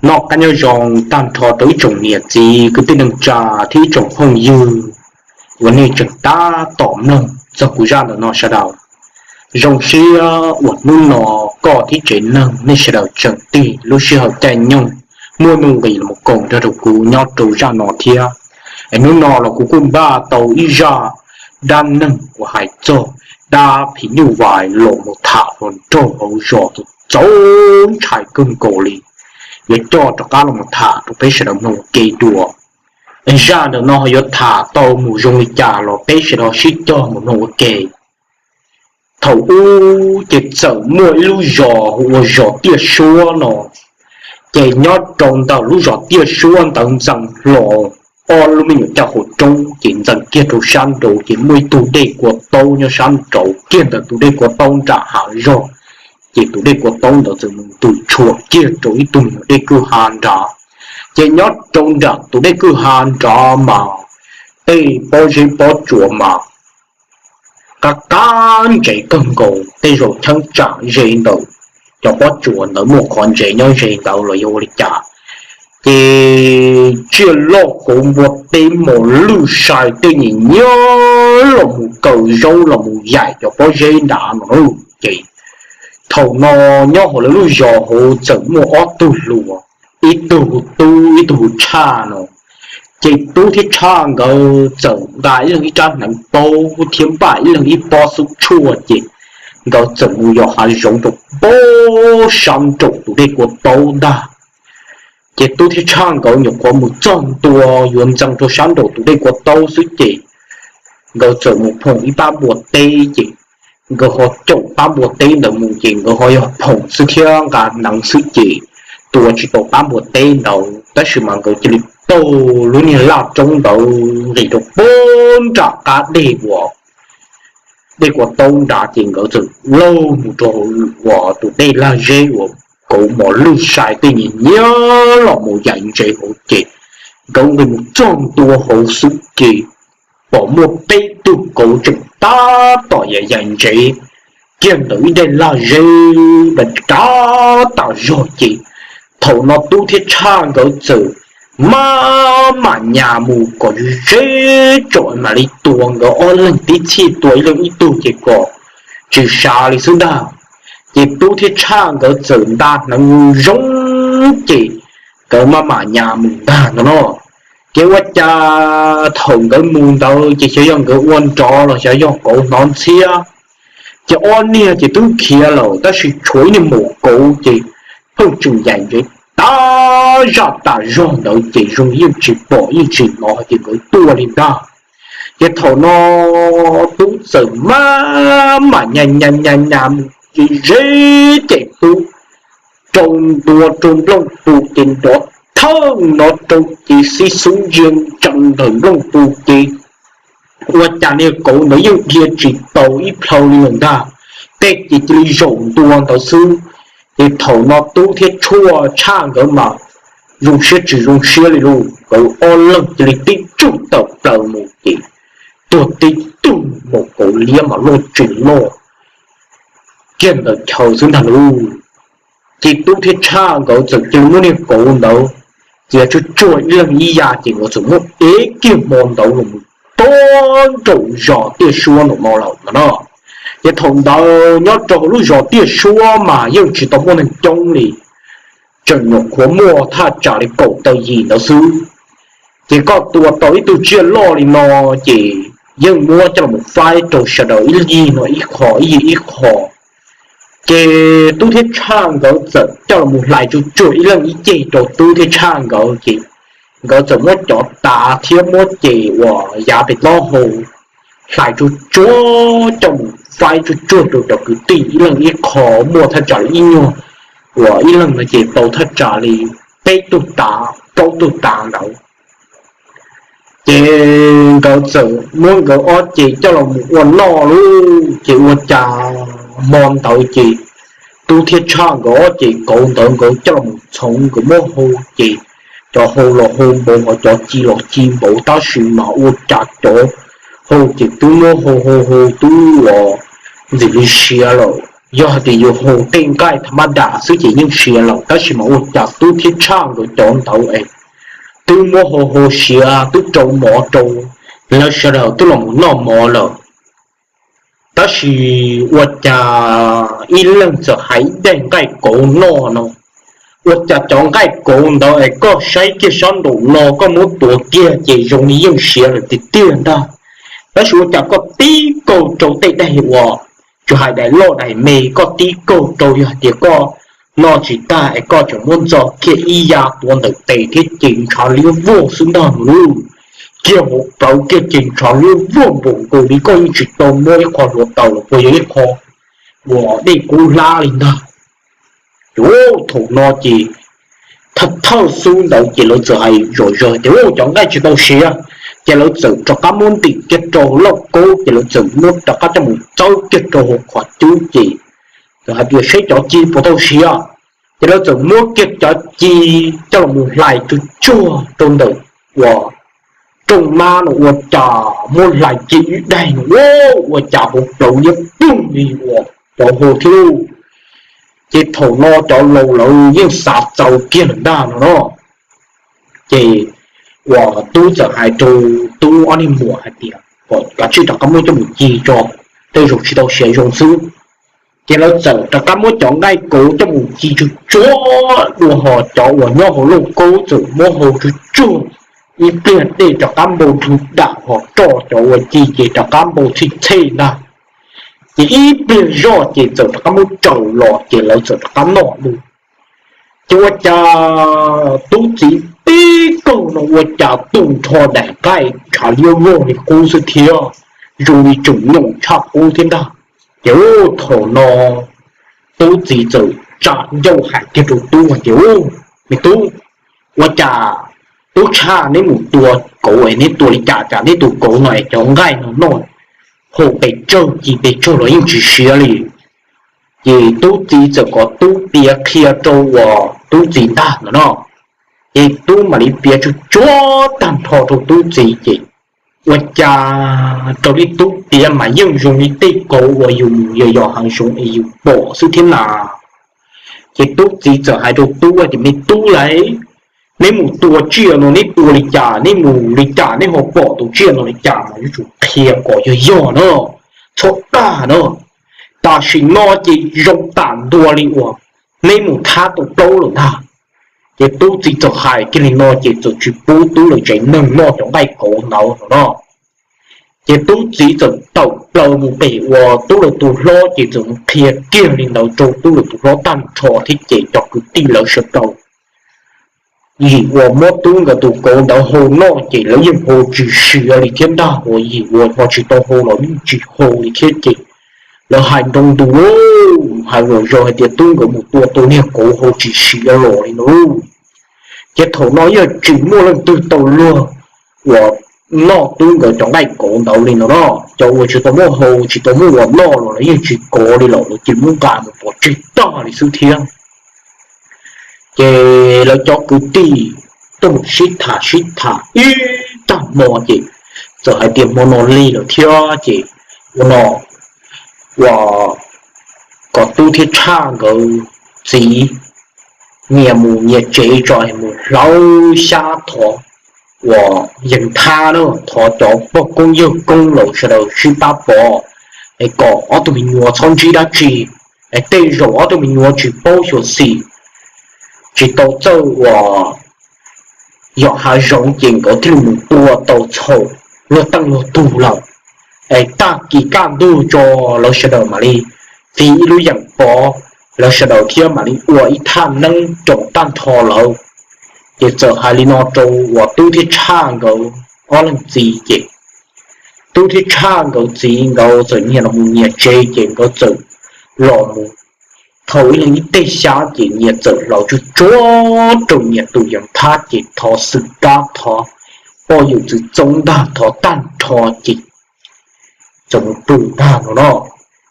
Noj qab nyob zoo tag nrho rau ib tsoom niam txiv kwv tij neej tsa thiab ib tsoom phooj ywg uas nej tseem tab tom mloog txog kuv zaj ntawm no sawv daws. Zoo siab uas hnub no koj thiab tsev neeg nej sawv daws tseem tig lub sij hawm caij nyoog muaj nuj nqis los koom nrog rau kuv nyob rau zaj no thiab. Es hnub no los kuv kuj npaj tau ib zaj dab neeg uas hais txog dab phim nyuj vais los mus tham hluas nraug hauv zos txaus ntshai kawg nkaus li. Yuav coj rov qab los mus tham rau peb sawv daws mloog ua ke dua. Zaj ntawm no yuav tham tau mus zoo li cas los peb sawv daws sib cog mus mloog ua ke. Thaum ub ces txawm muaj ib lub zos hu ua zos Tiaj Suab no. Ces nyob rau ntawm lub zos Tiaj Suab ntawd ntxeev hlo ob lub me nyuam caj qhua roob, ces ntxeev kiag rau sab nraud ces muaj ib tug dej kua taub nyob sab nraud kiag ntawm tus dej kua taub nram hav zog. Ces tus dej kua taub ntawd txawm mus ntws tshuam kiag rau ib tug me nyuam dej kwj ha nrad. Ces nyob rau nram tus dej kwj ha nrad mas tej pob zeb pob tsuas mas qab qab ntsev kawg nkaus, tej zaum cheeb tsam ze ntawm cov pob tsuas ntawd muaj qhov ntsev nyob ze ntawd los yog ua li cas. Ces tsiaj loj kauv npua teb mos lwj sai tej nyiam nyiab los mus kaw zaub los mus yaim cov pob zeb nrad no. Ces thaum no nyob hauv lawv lub zos hauv txawm muaj ob tug hluas, ib tug hu Tub ib tug hu Tshaj no. Ces Tub thiab Tshaj nkawd txawm nqa ib leeg ib rab hneev paub thiab npaj ib leeg ib pob xub tshuaj ces nkawd txawm mus yos hav zoov rau pem sab nraum tus dej kua taub ntag. Ces Tub thiab Tshaj nkawd nyuam qhuav mus txog ntua yuav ntxeev rau sab nraum tus dej kua taub xwb ces nkawd txawm mus phoom ib pab npua teb ces nkawd ho caum pab npua teb ntawd mus ces nkawd ho yog phoom xwb thiab nqa hneev xwb ces tua tsis tau pab npua teb ntawd tab sis mas nkawd cia li taug lub niag laj roob ntawd nqis rau pem nram qab dej uas dej kua taub nrad ces nkawd txawm laug mus rau uas tus dej lag zeb uas kauv mos lwj sai tej nyiam nyiab los mus yaim ntsev hauv ces nkawd nqis mus txog ntua hauv xwb ces pom muaj peb tug kauv tseem tab tom yaim yaim ntsev kiag ntawm ib daim lag zeb nrad tas zog ces thaum no Tub thiab Tshaj nkawd txawm maj mam nyas mus kom ze ze tsom mam li tua nkawd ob leeg tib txhij tua ib leeg ib tug ces kom tsis sav li xwb ntag. Ces Tub thiab Tshaj nkawd txawm nta hneev zoo ces nkawd maj mam nyas mus ntag no no. Ces ua cas thaum nkawd mus ntawd ces xyov yog nkawd ua nrov los xyov yog kauv hnov ntxhiab, ces ob niag ces twb khiav lawm tab sis tshuav ib niag maum kauv ces pheej tseem yaim ntsev tas zaj tas zog ntawd ces zoo yeej tsis pom yeej tsis hnov ces nkawd tuaj li ntag. Ces thaum no Tub txawm maj mam nyas nyas nyas nyas mus ze ze ces Tub rau ntua rau nplooj pus ces nrov thawj no rau ces xib xub ntsia ntsees ntawm nplooj pus ces ua cas niag kauv ntawd yeej dhia tsis tau ib plhaw li lawm ntag, tej ces cia li zaum ntua ntawd xwb. Ces thaum no Tub thiab Tshaj nkawd mas zoo siab tsis zoo siab li lauj, nkawd ob leeg cia li tib tsuj tawm plaws mus ces tuag tib tug maum kauv liab mas loj tsis loj kiag ntawm chaw xwb ntag lauj. Ces Tub thiab Tshaj nkawd txawm cia li muab niag kauv ntawd cia tsuag tsuag ib leeg ib yav ces nkawd txawm muab ev kiag hmo ntawd los mus rau nraum zos Tiaj Suab ntawm no lawm no. Ces thaum ntawd nyob rau hauv lub zos Tiaj Suab mas yeej tsis tau muaj neeg coob li, tseem nyuam qhuav muaj thaj tsam li kaum tawm yim ntawd xwb. Ces koj tua tau ib tug tsiaj loj li no ces yeej muab coj los faib rau sawv daws ib yig no ib qho ib yig ib qho. Ces Tub thiab Tshaj nkawd txawm coj los hlais tsuag tsuag ib leeg ib ceg rau Tub thiab Tshaj nkawd ces nkawd txawm muab cov tav thiab muab ces uas yav pem taub hau hlais tsuag tsuag coj mus faib tsuag tsuag rau cov kwv tij ib leeg ib qho, muaj thaj tsam li ib nyuag uas ib leeg no ces tau thaj tsam li peb tug tav plaub tug tav ntawd. Ces nkawd txawm muab nkawd ob ces coj los mus ua noj lauj. Ces ua cas hmo ntawd ces Tub thiab Tshaj nkawd ob ces kauv ntawd nkawd coj los mus txhoov nkawd muab hau ces cov hau los hau npaum ho cov ci los ci npaum tab sis mas ua cas cov hau ces twb muab hau hau hau twb uas ntxim li siav lawm. Yog hais tias yus haus tej nqaij tha mab das xwb ces yeej siav lawm, tab sis mas ua cas Tub thiab Tshaj nkawd cov ntawd es twb muab hau hau siav twb rau mov rau lawv sawv daws twb los mus noj mov lawm. Tab sis ua cas ib leeg txawm hais ib daim nqaij kauv noj no, ua cas cov nqaij kauv ntawd es koj saib kiag sab nraum no koj muab tuav kiag ces zoo li yeej siav lawm tiag tiag ntag. Tab sis ua cas koj tib kaug rau tej daim uas tsis hais daim loj daim me, koj tib kaug rau yog hais tias koj noj tsis tag es koj tseem muab ntxo kiag ib ya tuav ntawm tes thiab ces ntshav liab vog xwb ntag mas lub, kiag hauv plawv kiag ces ntshav liab vog npaum nkaus li koj yeej tsis tau muab ib qho hluav taws los puas yog ib qho uas dej kub hlab li ntag. Ces thaum no ces thawj thawj xub ntawd ces lawv txawm hais zom zaws tias cov nqaij tsis tau siav, ces lawv txawm rov qab muab ntim kiag rau lauj kaub ces lawv txawm muab rov qab coj mus txawb kiag rau hauv qhov cub ces txawm hais tias seb cov ci puas tau siav. Ces lawv txawm muab kiag cov ci coj los mus hlais tsuag tsuag rau ntawm uas rooj mab no ua cas muab hlais kiag ib daim no ua cas hauv plawv liab ploog li uas cov hau thiab lauj. Ces thaum no cov laus lawv yeej xav txaus kiag lawm ntag no no. Ces uas Tub txawm hais rau Tub ob niag muam hais tias kom kav tsij rov qab muab coj mus ci tso, tej zaum tsis tau siav zoo xwb. Ces lawv txawm rov qab muab cov nqaij kauv coj mus ci tsuag tsuag dua hos cov uas nyob hauv lauj kaub txawm muab hau tsuag tsuag ib pliag dej rov qab npau nrhw dam hos roj cov uas ci ces rov qab npau txhij txhej ntag. Ces ib pliag zoj ces txawm rov qab muab raws los ces lawv txawm rov qab noj dua. Ces ua cas Tub txiv tib kaug no ua cas tu nrho daim nqaij ntshav liab vog li qub xwb thiab, zoo li tseem nyoos tshaj qub thiab ntag. Ces thaum no Tub txiv txawm tsa ncauj hais kiag rau Tub hais tias, Me Tub, ua cas Tub Tshaj neb mus tua kauv es neb tua li cas cas neb tus kauv no es cov nqaij no noj hau pes tsawg ci pes tsawg los yeej tsis siav li? Ces Tub txiv txawm kom Tub piav qhia rau uas Tub txiv ntag no no. Ces Tub mam li piav tsuag tsuag tag nrho rau Tub txiv ces ua cas raws li Tub piav mas yeej zoo li tej kauv uas yus mus yos yos hav zoov es yus pom xwb thiab na. Ces Tub txiv txawm hais rau Tub tias, Me Tub lauj, neb mus tua tsiaj no neb tua li cas, neb mus li cas neb ho pom tus tsiaj no li cas mas yuav tsum qhia kom yog yog na, txhob dag na. Tam sim no ces zoo tam ntua li uas neb mus thab tau plaub lawm ntag. Ces Tub txiv txawm hais kiag li no ces txawm tsis pub Tub lawv tsev neeg noj cov nqaij kauv ntawd no no. Ces Tub txiv txawm tawm plaws mus pem uas Tub lawv tus hlob ces txawm mus qhia kiag li ntawd rau Tub lawv tus hlob tag nrho thiab ces cov kwv tij lawv sawv daws yim uas muab Tub nkawd tus kauv ntawd hau noj ces lawv yeej hau tsis siav li thiab ntag, uas yim uas ho tsis tau hau los yeej tsis hau li thiab ces lawv hais nroo ntus lauj, hais zom zaws hais tias Tub nkawd mus tua tau niag kauv hau tsis siav los li no lauj. Ces thaum no yeej tsis muaj leej twg tau luag uas noj Tub nkawd cov nqaij kauv ntawd li no no. Cov uas tsis tau muaj hau tsis tau muaj uas noj los lawv yeej tsis kov li lawm, lawv cia li muab nqa mus pov tseg tag li xwb thiab. Ces lawv cov kwv tij tuaj mus sib tham sib tham ib tag hmo ces txawm hais tias hmo no lig lawm thiab ces ua no, uas kom Tub thiab Tshaj nkawd txiv nyias mus nyias tsev tso es mus hlawv xyab thov uas yees thab na, thov cov pog koob yawg koob lawv sawv daws sib pab pov es kom ob tug me nyuam txhob ntsib dab tsi, es tej zaum ob tug me nyuam tsis paub xyuam xim, tsis tau txawj uas yos hav zoov ces nkawd thiaj li mus tua tau txhaum luag teej luag tug lawm. Es tag kis kaj ntug tso lawv sawv daws mam li txiv ib lub yeem pov, lawv sawv daws thiab mam li ua ib thaj neeb rau tag nrho lawm. Ces txawm hais li no rau uas Tub thiab Tshaj nkawd ob leeg txiv ces Tub thiab Tshaj nkawd txiv nkawd txawm nyias los mus nyias tsev ces nkawd txawm los mus thau ib leeg ib teg xyab ces nyias txawm hlawv tsuag tsuag rau nyias tus yees thab ces thov xwm kab thov poj yawm txwv txoob ntag thov tag nrho ces txawm mus pw ntag no no.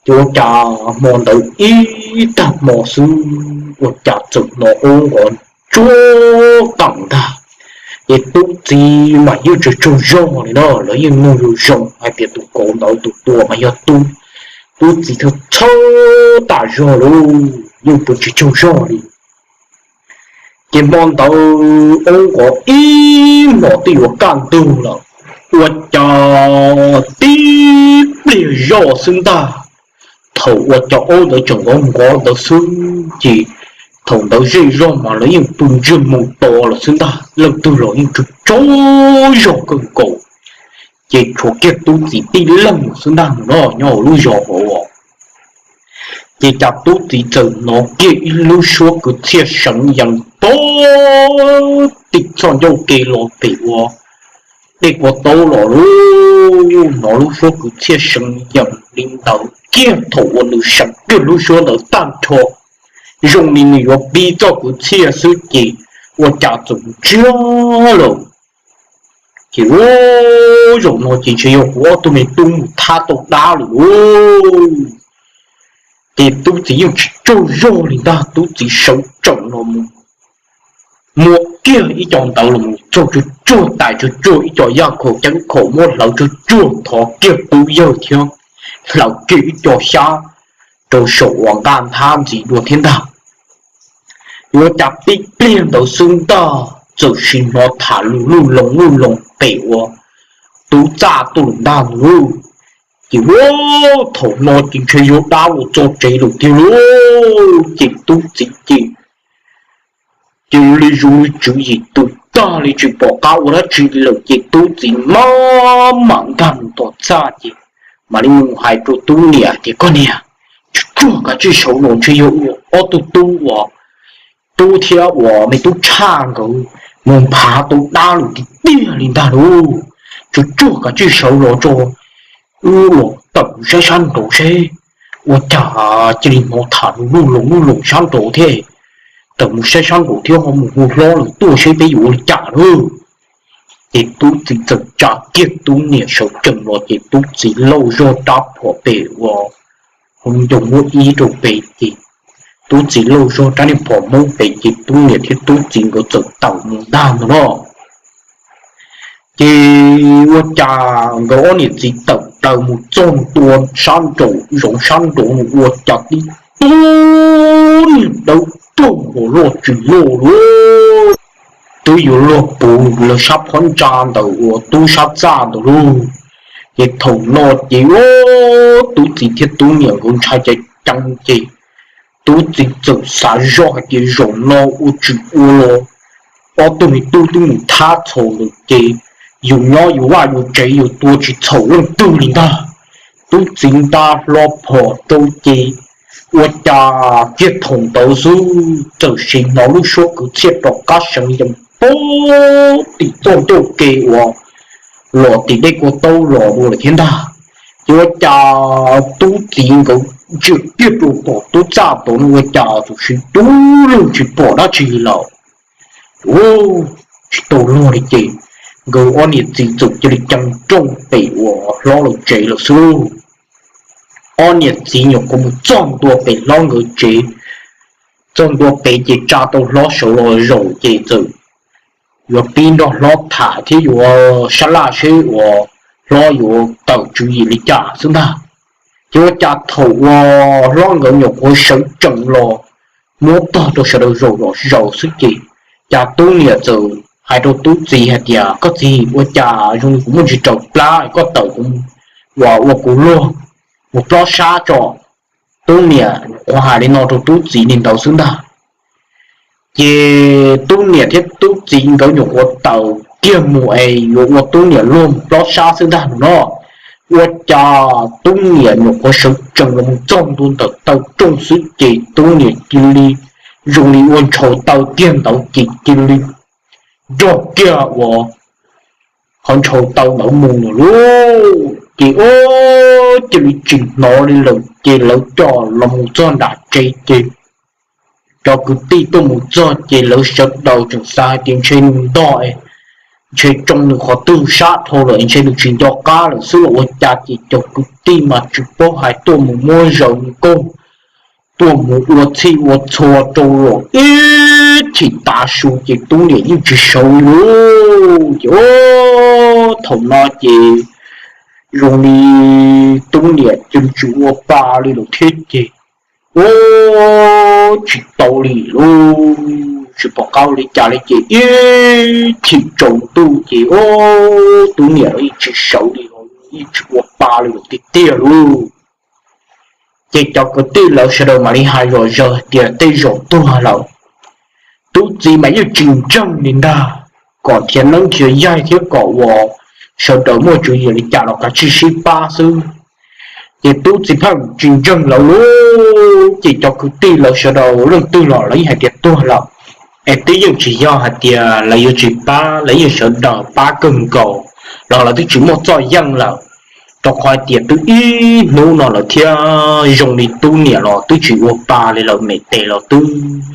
Ces ua cas hmo ntawd ib tag hmo xwb ua cas txawm hnov qub nqov tsuag qees ntag. Ces Tub txiv mas yeej tsaug tsaug zog li no, lawv yeej mloog zoo zoo hais tias tus kauv ntawd tus tua mas yog Tub. Tub txiv txhawj txhawj tas zog lauj, yeej pw tsis tsaug zog li. Ces hmo ntawd oob nqov ib hmos twb yuav kaj ntug lawm, ua cas tib pliag zoj xwb ntag. Thaum ua cas oob ntawd tseem nqov nqov ntawd xwb ces thaum ntawd zej zog mas lawv yeej pw ntsiag mus to lawm xwb ntag, leej twg los yeej tsaug tsaug zog kawg nkaus. Ces tshuav kiag tub txiv tib leeg xwb ntag no nyob hauv lub zos hauv. Ces cas tub txiv txawm hnov kiag ib lub suab kwv txhiaj seev yees pog tim txoj ncauj ke los pem ua dej kua taub los lauj. Hnov lub suab kwv txhiaj seev yees li ntawd kiag thaum uas nws seev kiag lub suab ntawd tag nrho, zoo li nws yuav pib txoj kwv txhiaj xwb ces ua cas txawm ntsiag lawm. Ces ua zaum no ces ntshe yog kuv ob tug me tub mus thab tau dab lawm lauj. Ces tub txiv yeej tsis tsaug zog li ntag, tub txiv sawv tsees los mus muab kiag ib co ntawd los mus txog tsuag tsuag tais tsuag tsuag ib co yaj khaum ceeb khaum, muab hlawv tsuag tsuag thov kiag tub yawg thiab hlawv kiag ib co xyab rau saum uas nqaj nthab ntxiv dua thiab ntag. Yuav cas tib pliag ntawd xwb ntag txawm sim hnov tham lus luj loos luj loos pem ua tub txaj tuaj lawm ntag lauj. Ces ua thaum no ces ntshe yog dab los txog tsev lawm tiag lauj. Ces tub txiv ces cia li zoo li tswv yim tus tag li tsis pom qab ua dab tsi lawm ces tub txiv maj mam nkag mus tom txaj ces mam li mus hais rau tub niam tias, Koj niam, tsuag tsuag kav tsij sawv los, ntshe yog ob tug tub uas tub thiab uas me tub tshaj nkawd mus nphav tau dab lawm tiag tiag li ntag lauj. Tsuag tsuag kav tsij sawv los tso, wb los tawm mus saib sab nraud seb ua cas cia li hnov tham lus luj loos luj loos sab nraud thiab. Tawm mus saib sab nraud thiab ho mus hu hlob lawm tuaj seb peb yuav ua li cas lauj. Ces tub txiv txawm tsa kiag tub niam sawv tsees los ces tub txiv lauj zog rab phom pem ua hauv ncoo muab ib rau pem ces tub txiv lauj zog rab niag phom hmoob pem ces tub niam thiab tub txiv nkawd txawm tawm mus ntag ntag no. Ces ua cas nkawd ob niam txiv tawm plaws mus txog ntua sab nraum zoov sab nraud ua cas tib tug niag dawb paug uas loj tsis loj lauj, twb yuav luag puv lawv sab phab ntsa ntawm uas tub sab txaj ntawd lauj. Ces thaum no ces tub txiv thiab tub niam nkawd ntshai ceev ceev ces tub txiv txawm xav zoj hais tias zaum no ua tsis ua los ob tug me tub twb mus thab txhaum lawm ces yus nyob yus vaj yus tsev yus tua tsis txhaum leej twg li ntag. Tub txiv nta hlo phom rau ces ua cas kiag thaum ntawd xwb txawm sim hnov lub suab kwv txhiaj rov qab seev yees pog tim txoj ncauj ke uas los tim dej kua taub los dua lawm thiab ntag. Ces ua cas tub txiv nkawd ntsia kiag rau tom tub txaj tod no ua cas txawm siv dub lug tsis pom dab tsi li lawm. Tsis tau luag li ces nkawd ob niam txiv txawm cia li cees rooj pem uas hlob lawv tsev lawm xwb lauj. Ob niam txiv nyuam qhuav mus txog ntua pem hlob nkawd tsev, txog ntua pem ces tsa tau hlob sawv los zaum ces txawm yuav pib nrog hlob tham thiab yuav sab laj seb uas hlob yuav tawm tswv yim li cas xwb ntag. Ces ua cas thaum uas hlob nkawd nyuam qhuav sawv tsees los muab tog rau sawv daws zaum zom zaws xwb ces cas tub niam txawm hais rau tub txiv hais tias, Koj txiv, ua cas zoo li kuv muaj ntsis raws plab, koj tawm kuv ua, ua kuv luag mus plob sab tso. Tub niam nyuam qhuav hais li no rau tub txiv li ntawd xwb ntag. Ces tub niam thiab tub txiv nkawd nyuam qhuav tawm kiag mus es yuav ua tub niam luag mus plob sab xwb ntag no. Ua cas tub niam nyuam qhuav sawv tsees los mus txog ntua ntawm taw rooj xwb ces tub niam cia li zoo li ua ntshaus taw kiag ntawd ces cia li nrog kiag uas qhov ntshaus taw ntawd mus lawm lauj. Ces ua cia li tsis hnov li lawm ces lawv coj los mus txog nram tsev ces cov kwv tij tuaj mus txog ces lawv sawv daws tseem xav hais tias ntshe nws ntog, ntshe tsoo nws qhov twg sab dhau lawm, ntshe nws tsis nco qab lawm xwb los ua cas ces cov kwv tij mas tsis paub hais tuaj mus muab zaws nkauj, tuaj mus ua txhij ua txhua rau los ib chim tav su ces tub niam yeej tsis sawv li lauj. Ces thaum no ces zoo li tub niam ces tsis ua pa li lawm thiab ces, ua tsis tau li lauj, tsis pom qab ua li cas li ces ib chim tsaus ntuj ces ua tub niam los yeej tsis sawv li, yeej tsis ua pa li lawm tiag tiag lauj. Ces cov kwv tij lawv sawv daws mam li hais zom zaws tias tej zaum tuag lawm. Tub txiv mas yeej tsis ntseeg li ntag, kom nrhiav neeb nrhiav yaig thiab kom uas sawv daws muaj tswv yim li cas los kav tsij sib pab xwb. Ces tub txiv pheej tsis ntseeg lawv lauj, ces cov kwv tij lawv sawv daws leej twg los lawv yeej hais tias tuag lawm, es twb yeej tsis yog hais tias lawv yuav tsis pab, lawv yeej sawv daws pab kawg nkaus los lawv twb tsis muaj txoj yeej lawm, rau qhov hais tias twb ib hnub no lawm thiab zoo li tub niam los twb tsis ua pa li lawm, me tes los twb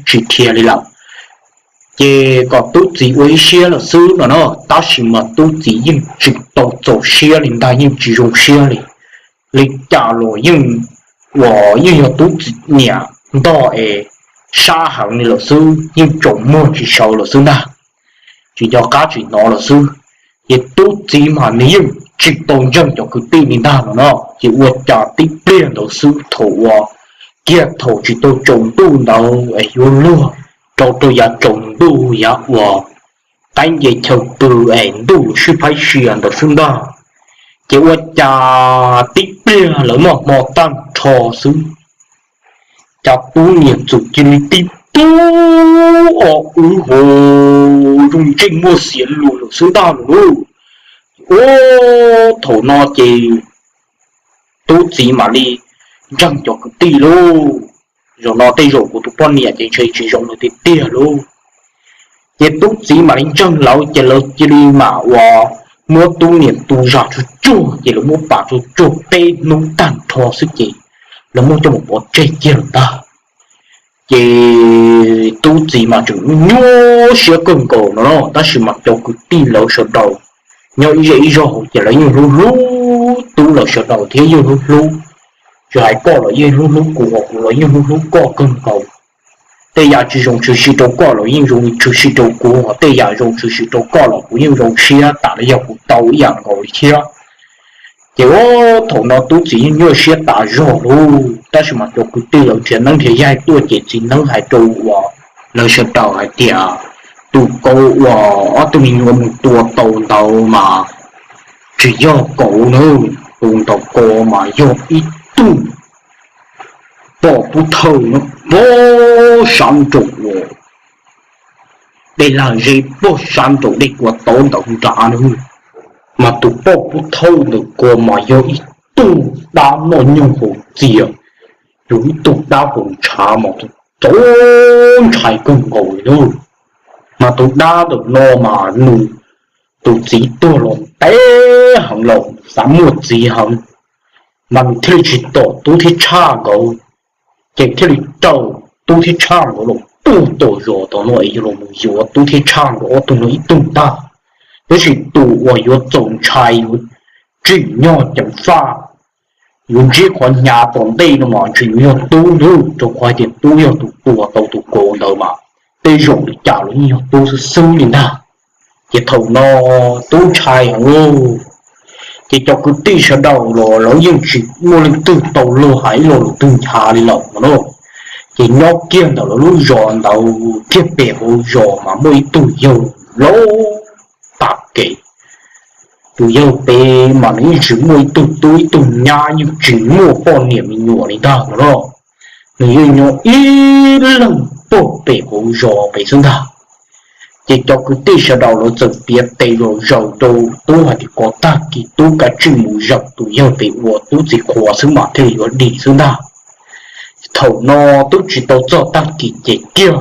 tsis dhia li lawm. Ces kom tub txiv ua ib siab lawm xwb no na, tab sis mas tub txiv yeej tsis tau txaus siab li ntag, yeej tsis zoo siab li. Li cas los yeej, uas yeej yog tub txiv niam ntog es sab heev li lawm xwb, yeej tsaus muag tsis sawv lawm xwb ntag, tsis nco qab tsis hnov lawm xwb. Ces tub txiv mas nws yeej tsis tau ntseeg cov kwv tij li ntag no no, ces ua cas tib pliag ntawd xwb thaum uas kiag thaum tsis tau tsaus ntuj ntawd es yuav luag rau rau yav tsaus ntuj yav uas qaib nce chaw pw es ntuj sib phaib sia ntawd xwb ntag, ces ua cas tib pliag lawv noj hmo tag nrho xwb, cas tub niam txawm cia li tib tug o wb ho zoo ntsej muag xiav luag lawm xwb ntag lauj. Ua thaum no ces tub txiv mam li ntseeg cov kwv tij lauj, zaum no tej zaum kuv tus poj niam ces ntshe tsis zoo lawm tiag tiag lauj. Ces tub txiv mam li ntseeg lawv ces lawv cia li mam uas muab tub niam tu zam tsuag tsuag ces lawv muab pam tsuag tsuag peb hnub tag nrho xwb ces lawv muab coj mus pov tseg kiag lawm ntag. Ces tub txiv mas tseem nyuaj siab kawg nkaus no, tab sis mas cov kwv tij lawv sawv daws nyob ib zej ib zog hauv ces lawv yeej hlub hlub tub lawv sawv daws thiab yeej hlub hlub, tsis hais koj los yeej hlub hlub kuv, ho kuv los yeej hlub hlub koj kawg nkaus. Tej yam tsis zoo tshwm sim rau koj los yeej zoo tshwm sim rau kuv, ho tej yam zoo tshwm sim rau koj los kuv yeej zoo siab tas li yog kuv tau ib yam nkaus li thiab. Ces ua thaum no tub txiv yeej nyuaj siab tas zog lauj, tab sis mas cov kwv tij lawv nrhiav neeb nrhiav yaig tuaj ces txiv neeb hais rau uas lawv sawv daws hais tias tus kauv uas ob tug me nyuam mus tua tau ntawd mas tsis yog kauv na, tus ntawd ko mas yog ib tug poj pub thawj no, pog sab nraum uas dej lag zeb, pog sab nraum dej kua tauv ntawd nrad na. Mas tus poj pub thawj ntawd ko mas yog ib tug dab noj nyoog haus txias, yog ib tug dab haus ntshav mas txaus ntshai kawg nkaus li na. Mas tus dab ntawm no mas nws tus txiv tuag los ntev heev los xav muaj txiv heev, mas nws thiaj li tsis tom tub thiab tshaj nkawd, ces thiaj li raws tub thiab tshaj nkawd los puag tom zos tom no es yog los mus yuav tub thiab tshaj nkawd ob tug no ib tug ntag. Tab sis tus uas yuav txaus ntshai yuav tsim nyog ceev faj, yuav ntsib qhov hnyav tom ntej no mas ntshe yuav yog tub ntag, rau qhov hais tias tub yog tus tua tau tus kauv ntawd mas tej zaum li cas los yeej yog tub xwb xwb li ntag. Ces thaum no tub ntshai heev lauj, ces cov kwv tij sawv daws los lawv yeej tsis muaj leej twg tau luag hais ib lo lus twg nchav li lawm no na. Ces nyob kiag ntawm lawv lub zos ntawd kiag pem hauv zos mas muaj ib tug yawg laus tas kev. Tus yawg pem mas nws yeej tsis muaj ib tug tub ib tug nyab, yeej tsis muaj poj niam me nyuam li ntag no na. Nws yeej nyob ib leeg pog pem hauv zos pem xwb ntag. Ces cov kwv tij sawv daws lawv txawm piav tes zom zaws rau tub hais tias kom tag kis tub kav tsij mus zaum tus yawg pem uas tub txiv qhuas xwb mas thiaj li yuav dim xwb ntag. Thaum no twb tsis tau txog tag kis ces kiag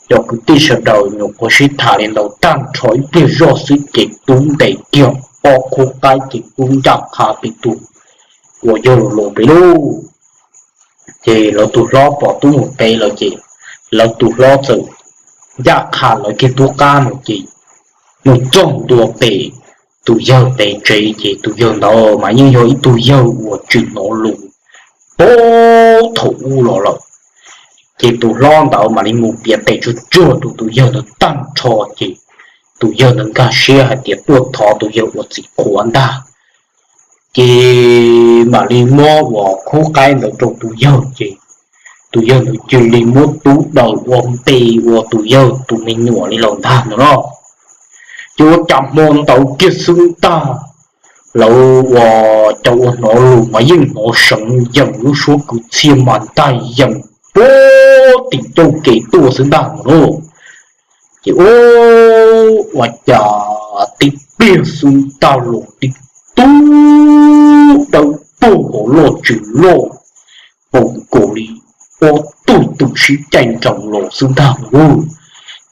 cov kwv tij sawv daws nyuam qhuav sib tham li ntawd tag nrho ib pliag zoj xwb ces tub ntes kiag ob khub qaib ces tub ncaj qha pem tus uas yawg laus pem lauj. Ces lawv tus hlob pom tub mus pem lawm ces lawv tus hlob txawm ncaj qha lawv kiag tub qab no ces mus txog ntua pem tus yawg pem tsev ces tus yawg ntawd mas yeej yog ib tug yawg uas tsis hnov lus puag thaum ub los lawm. Ces tus hlob ntawd mam li mus piav tes tsuag tsuag rau tus yawg ntawd tag nrho ces tus yawg ntawd nkag siab hais tias tuaj thov tus yawg ua txiv qhuas ntag. Ces mam li muab uas khub qaib ntawd rau tus yawg ces tus yawg ntawd cia li muab tub daws ua npe ua tus yawg tus me nyuam li lawm ntag no los. Ces ua cas hmo ntawd kiag xwb ntag, lawv ua cas ua hnov lus mas yeej hnov seev yees, lub suab kwv txhiaj mas ntag yees puag tim cauj kev tuaj xwb ntag no lauj. Ces ua cas tib pliag xwb ntag los tib tug dawb paug hauv loj tsis loj, pom nkaus li ob tug twm sib caij nroos los xwb ntag lauj.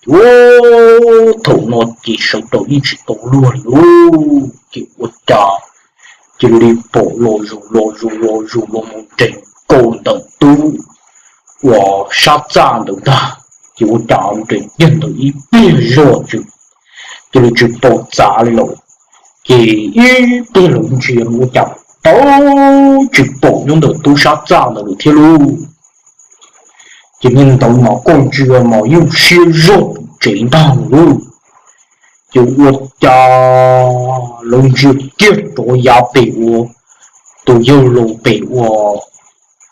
Ces thaum no ces sawv daws yeej tsis tau luag li lauj. Ces ua cas cia li pom los zus los zus los zus los mus nres nkaus ntawm tub uas sab txaj ntawd ntag. Ces ua cas nres kiag ntawd ib pliag zoj tsw, cia li tsis pom txav li lawm. Ces ib pliag lawv ntsia ua cas tau tsis pom nyob ntawm tub sab txaj ntawd lawm thiab lauj. Ces niag ntawd mas koj ntsia mas yeej siab zog tsev ntag lauj. Ces ua cas lawv ntsia kiag rov yav pem ua tus yawg laus pem ua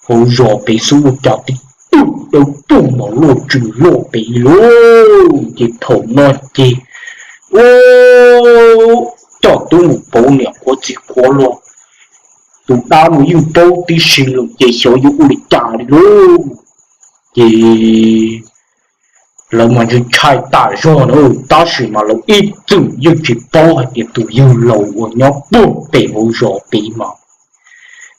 hauv zos pem xwb ua cas tib tug dawb paug mas loj tsis loj pem lauj. Ces thaum no ces ua coj tub mus pauv niam qhuav txiv qhuav los, tus dab no yeej paub tib si lawm ces xyov yuav ua li cas li lauj. Ces lawv mas ntshai ntshai tas zog na, tab sis mas lawv ib txwm yeej tsis paub hais tias tus yawg laus uas nyob puag pem hauv zos pem mas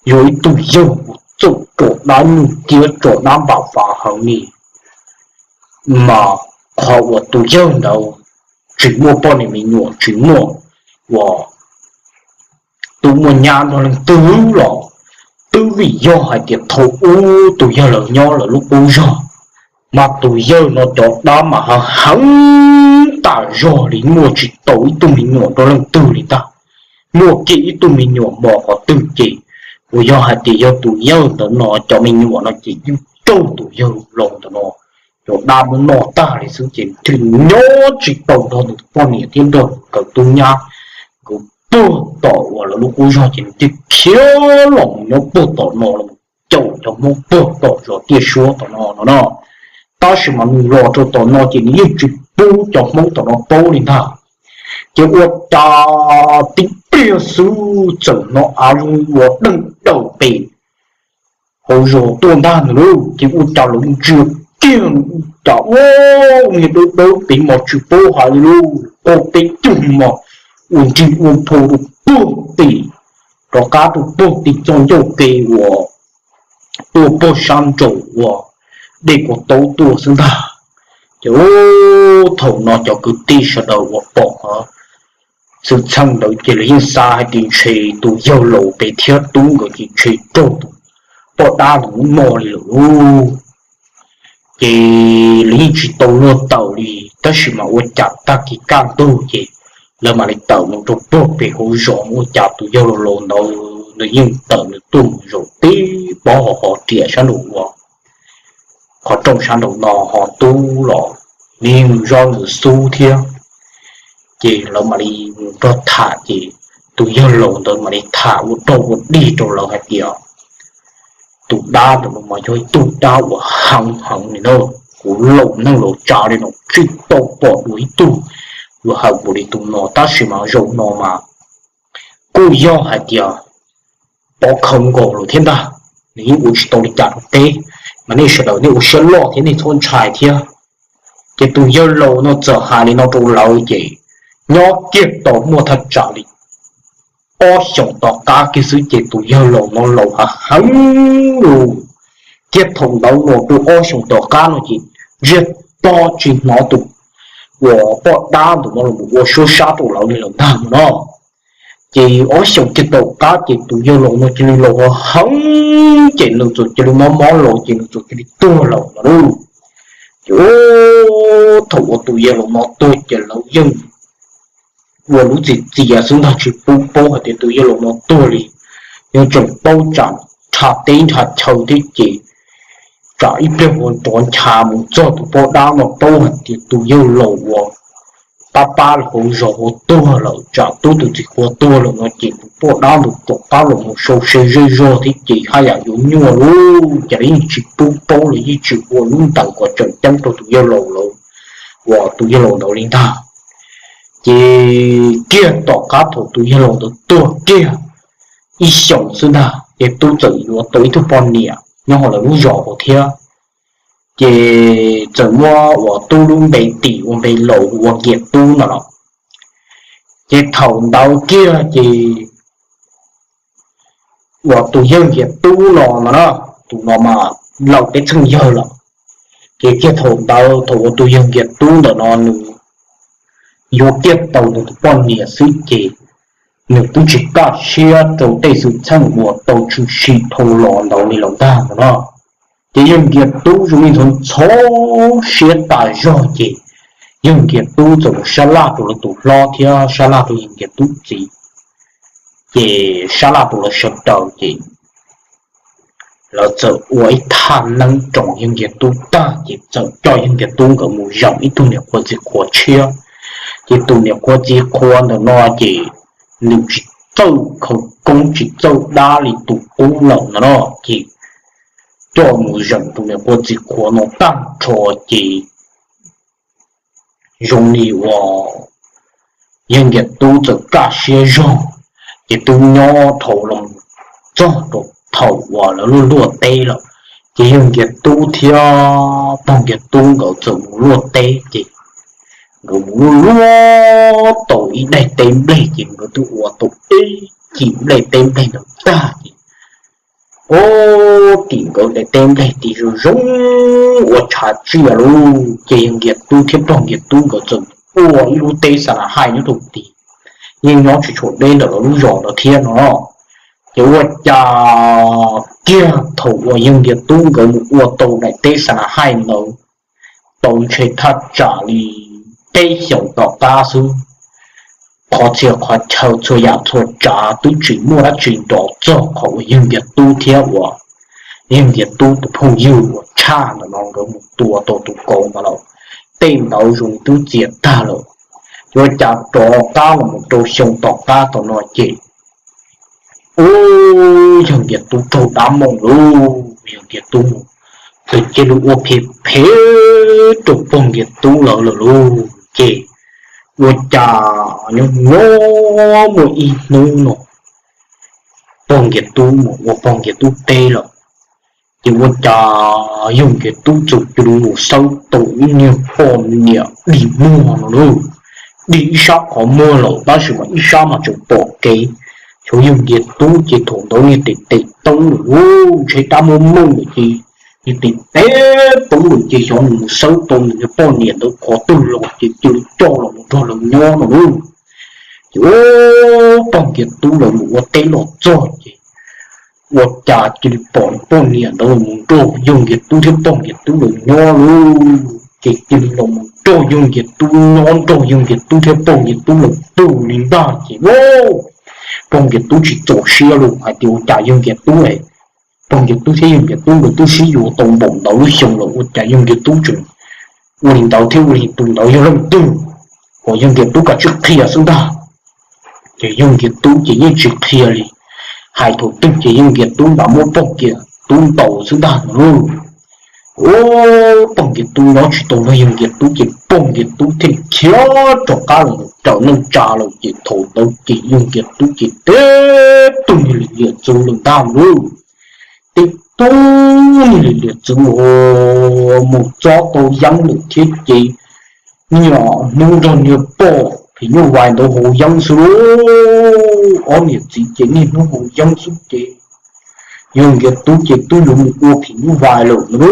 yog ib tug yawg uas txawj tso dab nyuj ciab tso dab npam fav heev li. Mas qhov uas tus yawg ntawd tsis muaj poj niam me nyuam tsis muaj uas tub muaj nyab nrog leej twg los twb vim yog hais tias thaum ub tus yawg laus nyob lawv lub qub zog, mas tus yawg no cov dab mas heev tas zog li, muaj tsis tau ib tug me nyuam nrog leej twg li ntag. Muaj kiag ib tug me nyuam mos qhov twg ces uas yog hais tias yog tus yawg ntawd no cov me nyuam no ces yeej raug tus yawg laus ntawm no cov dab muab noj tag li xwb ces thiaj li nyob tsis tau nrog nws tus poj niam thiab nrog nkawd tub nyab. Nkawd puag tom uas lawv lub qub zog ces nws thiaj khiav los mus nyob puag tom no los caum cov Hmoob puag tom zos Tiaj Suab tom no no no. Tab sis mas nws los rau tom no ces nws yeej tsis pub cov Hmoob tom no paub li ntag. Ces ua cas tib pliag xwb txawm hnov av zoo ua deej daws pem hauv zos tuaj ntag nws lauj. Ces ua cas lawv ntsia kiag ua cas ua niag dawb dawb pem mas tsis paub hais li lauj, ob peb cug mos ua nrig ua nphau rau puag tim, rov qab rau puag tim txoj ncauj ke uas tuaj puag sab nraum uas dej Kuav Taub tuaj xwb ntag. Ces thaum no cov kwv tij sawv daws uas pom qhov xwm txheej ntawd ces lawv yeej xav hais tias ntshe tus yawg laus pem thiab tub nkawd ces ntshe raug tus poj dab ntawd muab noj li lawm lauj. Ces lawv yeej tsis tau luag tawm li, tab sis mas ua cas tag kis kaj ntug ces lawv mam li tawm mus rau puag pem hauv zos, ua cas tus yawg laus laus ntawd nws yeej tawm nws tuaj mus zaum tib pob hauv riam sab nraum uas qhov rooj sab nraum no, ho tub los nws yeej zov nws xub thiab. Ces lawv mam li mus nrog tham ces tus yawg laus ntawd mam li tham ua rau ua dig rau lawv hais tias tus dab ntawm no mas yog ib tug dab uas heev heev li na. Kuv laus neej laus tsav li no tsis tau pom dua ib tug yuav heev npaum li tus no, tab sis mas zaum no mas kuj yog hais tias pov khawv nkaus lawm thiab ntag. Nws yeej ua tsis tau li cas rau peb, mas nej sawv daws nej ua siab loj thiab nej txhob ntshai thiab. Ces tus yawg laus no txawm hais li no rau lawv ces nyob kiag tau muaj thaj tsam li ob xyoos tom qab kiag xwb ces tus yawg laus no laus heev heev lawm. Thiab thaum ntawd los rau ob xyoos tom qab no ces ntsiag to tsis hnov tus uas poj dab ntawm no los ua suab sab rau lawv li lawm ntag no. Ces ob xyoos kiag tom qab ces tus yawg laus no cia li laus heev ces nws txawm cia li mob mob los ces nws txawm cia li tuag lawm no lauj. Ces thaum uas tus yawg laus no tuag ces lawv yeej ua lub txim txias xwb ntag, tsis pub paub hais tias tus yawg laus no tuag li. Yeej tseem paub tsam nrhab teb nrhab chaw thiab ces tsam ib pliag ua nrov ncha mus txog tus poj dab no paub hais tias tus yawg laus uas pab pab hauv zos ua tuag lawm, tsam tub tus txiv qhua tuag lawm no ces tus poj dab ntawd tom qab los mus sau se zej zog thiab ces haj yam yuav nyuaj lub cas yeej tsis pub paub los yeej tsis ua lub ntees kom tseem ceeb rau tus yawg laus lawm uas tus yawg laus ntawd li ntag. Ces kiag tom qab thaum tus yawg laus ntawd tuag kiag ib xyoos xwb ntag ces Tub txawm yuav tau ib tug poj niam nyob hauv lawv lub zos hauv thiab. Ces txawm muab uas Tub lub npe tis ua npe laus hu ua Nkias Tub no los. Ces thaum ntawd kiag ces uas tus yawg Nkias Tub no no na, tus no mas laus peb txheej yawg lawm. Ces kiag thaum ntawd thaum uas tus yawg Nkias Tub ntawm no nws yuav kiag tau nws tus poj niam xwb ces nws twb tsis kaj siab rau tej xwm txheej uas tau tshwm sim dhau los ntawd li lawm ntag no na. Ces yawg Nkias Tub zoo li ntxhov ntxhov siab tas zog ces yawg Nkias Tub txawm mus sab laj rau lawv tus hlob thiab sab laj rau yawg Nkias Tub txiv. Ces sab laj rau lawv sawv daws ces lawv txawm ua ib thaj neeb roos yawg Nkias Tub tag ces txawm coj yawg Nkias Tub nkawd mus zeem ib tug niam qhuav txiv qhuav tshiab. Ces tus niam qhuav txiv qhuav ntawm no ces nws tsis txawj khawv koob tsis txawj dab li tus qub lawm no no ces coj mus zeem tus niam qhuav txiv qhuav no tag nrho ces zoo li uas yawg Nkias Tub txawm kaj siab zog ces twb nyob dhau los txog rau thaum uas lawv luaj luaj teb lawm. Ces yawg Nkias Tub thiab pog Nkias Tub nkawd txawm mus luaj teb ces nkawd mus luaj luaj tau ib daim teb nplej ces nkawd twb ua tau ib cim nplej teb nplej ntawd tag ces ua tim nkawd daim teb nplej tim zoo zoo ua tshav tsiaj lauj. Ces yawg Nkias Tub thiab pog Nkias Tub nkawd txawm ua ib lub teb xa na haij nyob rau tim, yeej nyob tsis tshua deb ntawm lawv lub zos ntawd thiab no. Ces ua cas kiag thaum uas yawg Nkias Tub nkawd mus ua tau daim teb xa na haij ntawd tau ntshe thaj tsam li peb xyoos tom qab xwb, qhov txhia qhov chaw txhua yam txhua tsav twb tsis muaj dab tsi nrov txog qhov uas yawg Nkias Tub thiab uas yawg Nkias Tub tus phooj ywg uas tshaj ntawm no nkawd mus tua tau tus kauv ntawd lawm. Tej ntawd zoo twb txias tag lawm. Ua cas rov qab los mus rau xyoo tom qab tom no ces ub, yawg Nkias Tub raug dab mooj lauj, yawg Nkias Tub mus, tus cia li ua phem phem rau pog Nkias Tub lawv lawm lauj. Ces ua cas nyob nyob muaj ib hnub no pog Nkias Tub mus ua pog Nkias Tub teb lawm, ces ua cas yawg Nkias Tub txawm cia li mus xawb tau ib niag poj niam dig muag no lauj. Dig ib sab qhov muag lawm tab sis mas ib sab mas tseem pom kev. Xyov yawg Nkias Tub ces thaum ntawd niag tes tes poob lawm lauj, ntshe dab muab mooj lawm ces niag tes tes poob lawm ces xyov nws mus xawb tau nws niag poj niam ntawd qhov twg los ces cia li coj los mus nrog lawv nyob no lauj. Ces ub, pog Nkias Tub lawv mus ua teb los txog ces ua cas cia li pom poj niam ntawd los mus nrog yawg Nkias Tub thiab pog Nkias Tub lawv nyob lauj. Ces cia li los mus nrog yawg Nkias Tub nyob, nrog yawg Nkias Tub thiab pog Nkias Tub lawv pw li ntag ces ub, pog Nkias Tub tsis txaus siab lauj, hais tias ua cas yawg Nkias Tub, pog Nkias Tub thiab yawg Nkias Tub nkawd twb sib yuav tau npaum ntawd lub xyoo lawm ua cas yawg Nkias Tub tseem ua li ntawd thiab ua li tus ntawd yog leej twg, kom yawg Nkias Tub kav tsij qhia xwb ntag. Ces yawg Nkias Tub ces yeej tsis qhia li, hais thaum twg ces yawg Nkias Tub mam muab pog Nkias Tub ntaus xwb ntag no lauj. Ub, pog Nkias Tub nyob tsis tau nrog yawg Nkias Tub ces pog Nkias Tub thiaj khiav rov qab los mus raws neej tsa lawm ces thaum ntawd ces yawg Nkias Tub ces tib tug niag li liam txwv lawm ntag lauj. Tib tug niag li liam txwv mus txob tau yeeb lawm thiab ces niaj hnub nrog niag poj phim nyuj vais ntawd haus yeeb xwb lauj. Ob niam txiv ces niaj hnub haus yeeb xwb ces yawg Nkias Tub ces twb yuav mus ua phim nyuj vais lawm na.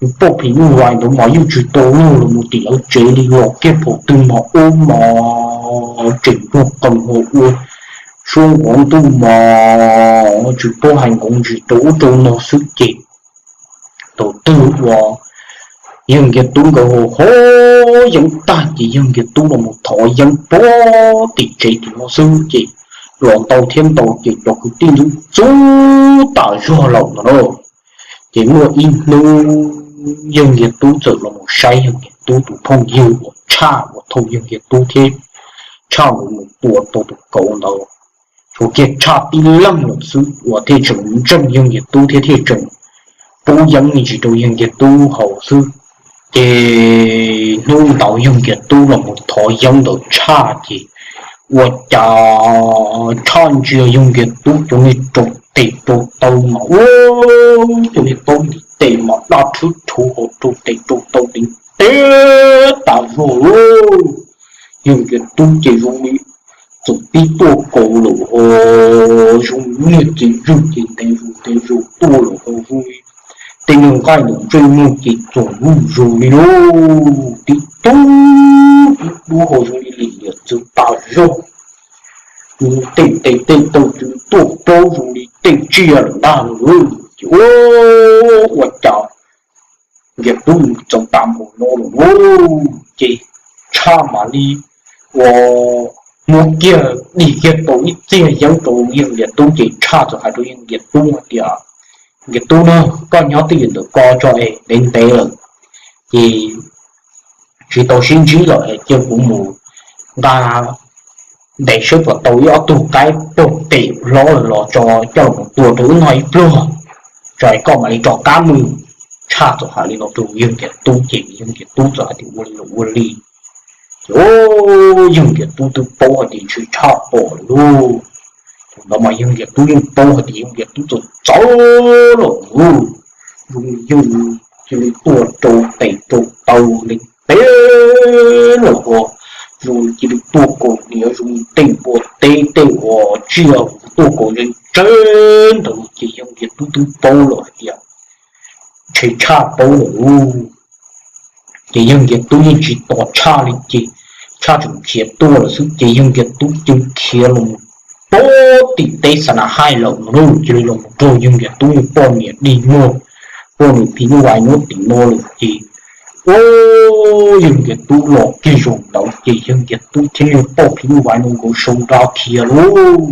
Niag poj phim nyuj vais ntawd mas yeej tsis tau luag los mus tim lawv tsev li, los kiag phaum twg mas ub mas tseem nrog qees ho ua suab nqov ntuj mas tsis paub hais nqov ntsis rau ub rau no xwb ces thaum twg uas yawg Nkias Tub nkawd haus haus yeeb tag ces yawg Nkias Tub los mus thov yeeb pog tim tsev tim no xwb ces los ntau thiab ntau ces cov kwv tij ntxub ntxub tas zog lawm no na. Ces muaj ib hnub yawg Nkias Tub txawm los mus saib yawg Nkias Tub tus phooj ywg uas tshaj uas thaum yawg Nkias Tub thiab tshaj nkawd mus tua tau tus kauv ntawd. Tshuav kiag tshaj tib leeg lawm xwb uas thiaj tseem ntseeg yawg Nkias Tub thiab thiaj tseem pub yeeb me ntsis rau yawg Nkias Tub haus xwb. Ces hnub ntawd yawg Nkias Tub los mus thov yeeb ntawd tshaj ces ua cas tshaj ntsia yawg Nkias Tub cov niag rau tes rau taw mas ua, cov niag paub ntiv tes mas daj rhwb rhuv hauv rau tes rau taw ntev ntev tas zog lauj. Yawg Nkias Tub ces zoo li txawm pib tuaj kaus lawm ho zoo li niag txiv zwj ces ntev zus ntev zus tuaj lawm ho zoo li tej niag nqaij ntawm ntsej muag ces txoom zuj zus li lauj. Tib tug tib tug ho zoo li lim liam txwv tas zog. Tej tes tej taw txwv tuaj paub zoo li tej tsiaj lawm ntag lauj. Ces ua ua cas Nkias Tub mus txog tas npaum no lawm lauj, ces tshaj mam li ua muab kiag dim kiag tau ib txiag yeeb rau yawg Nkias Tub ces tshaj txawm hais rau yawg Nkias Tub hais tias, Nkias Tub na, koj nyob twj ywm ntawm ko tso es ntev ntev lawm ces tsis tau sib ntsib lawm es cia kuv mus nqa ntes saib puas tau ib ob tug qaib pog pem hlob lawm los tso coj los tua rau wb noj ib pluag, tso es koj mam li rov qab mus. Tshaj txawm hais li no rau yawg Nkias Tub ces yawg Nkias Tub txawm hais tias ua li los ua li. Ces yawg Nkias Tub twb paub hais tias ntshe tshaj pom lawm lauj. Thaum ntawd mas yawg Nkias Tub yeej paub hais tias yawg Nkias Tub txawm txawv lawm lauj. Zoo yawg cia li tuaj rau tes rau taw ntev ntev lawm ho zoo cia li tuaj kaus niam zoo tej npua teb tej uas tsiaj tuaj kaus ntse ntse ntawd ces yawg Nkias Tub twb paub lawm hais tias ntshe tshaj paub lawm lauj. Ces yawg Nkias Tub yeej tsis tos tshaj li ces tshaj tseem khiav tuaj lawm xwb ces yawg Nkias Tub cia li khiav los puag tim teb xa na haij lawm no lauj. Cia li los mus raug yawg Nkias Tub niag poj niam dig muag, poj niam phim nyuj vais nyob tim no lawm ces ua yawg Nkias Tub los kiag zaum ntawd ces yawg Nkias Tub thiab niag poj phim nyuj vais no nkawd sau nra khiav lauj.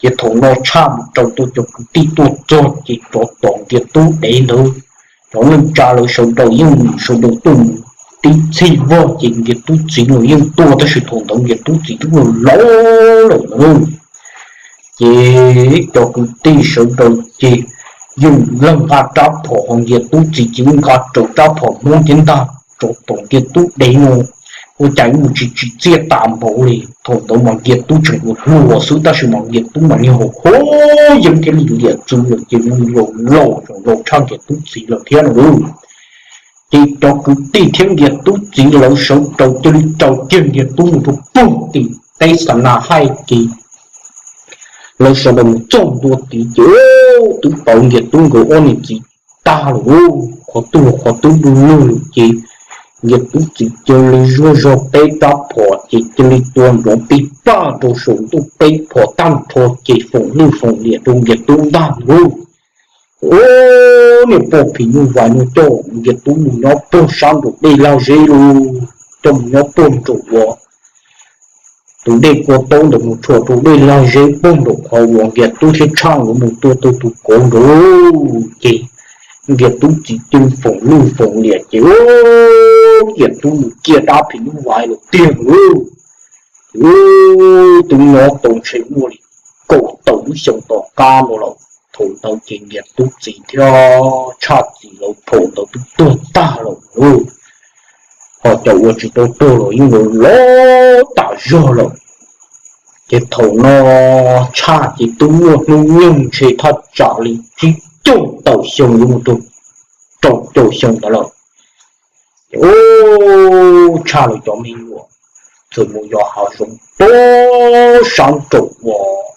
Ces thaum no tshaj mus raws tau cov kwv tij tuaj txog ces rov tom Nkias Tub dev ntawd. Cov neej tsa lawv sawv daws yeej sawv daws tuaj mus tib txhij vog ces Nkias Tub txiv los yeej tuaj tab sis thaum ntawd Nkias Tub txiv twb laus lawm na. Ces cov kwv tij sawv daws ces yeej leej nqa rab phom ho Nkias Tub txiv ces yeej nqa raws rab phom Hmoob thiab ntag rov tom Nkias Tub dev no. Ua cas mus tsis tsim txiaj tas npaum li. Thaum ntawd mas Nkias Tub tseem ua hluas xwb tab sis mas Nkias Tub mas niag haus hub yeeb thiab lim liam txwv lawm ces mus laus laus tseem laus tshaj Nkias Tub txiv lawm thiab no lauj. Ces cov kwv tij thiab Nkias Tub txiv lawv sawv daws cia li raws kiag Nkias Tub mus rau puag tim teb xa na haij ces lawv sawv daws mus txog ntua tid ces twb pauv Nkias Tub nkawd ob niam txiv tag lawm lauj. Qhov twg los qhov twb du lug lawm ces Nkias Tub txiv cia li zuaj zog peb rab phom ces cia li tua nrov pij paj rau saum ntuj peb phom tag nrho ces foom lwj foom liam rau Nkias Tub ntag lauj. Niag poj phim nyuj vais no coj Nkias Tub mus nyob puag sab nraum dej lag zeb lauj, coj mus nyob puag nraum uas tus dej kua taub ntawd mus tshuam rau dej lag zeb puag nraum qhov uas Nkias Tub thiab Tshaj nkawd mus tua tau tus kauv nraud lauj. Ces Nkias Tub txiv cia li foom lwj foom liam ces Nkias Tub mus ciaj dab phim nyuj vais lawm tiag lauj. Twb nyob tau ntshe muaj li kaum tawm lub xyoo tom qab no lawm. Thaum ntawd ces Nkias Tub txiv thiab Tshaj txiv lawv thaum ntawd twb tuag tag lawm lauj. Ho cov uas tsis tau tuag los yeej laus laus tas zog lawm. Ces thaum no Tshaj ces twb muaj hnub nyoog ntshe thaj tsam li tsib caug tawm xyoo yuav mus rau rau caum xyoo ntawd lawm. Ces Tshaj lawv cov me nyuam txawm mus yos hav zoov puag sab nraum uas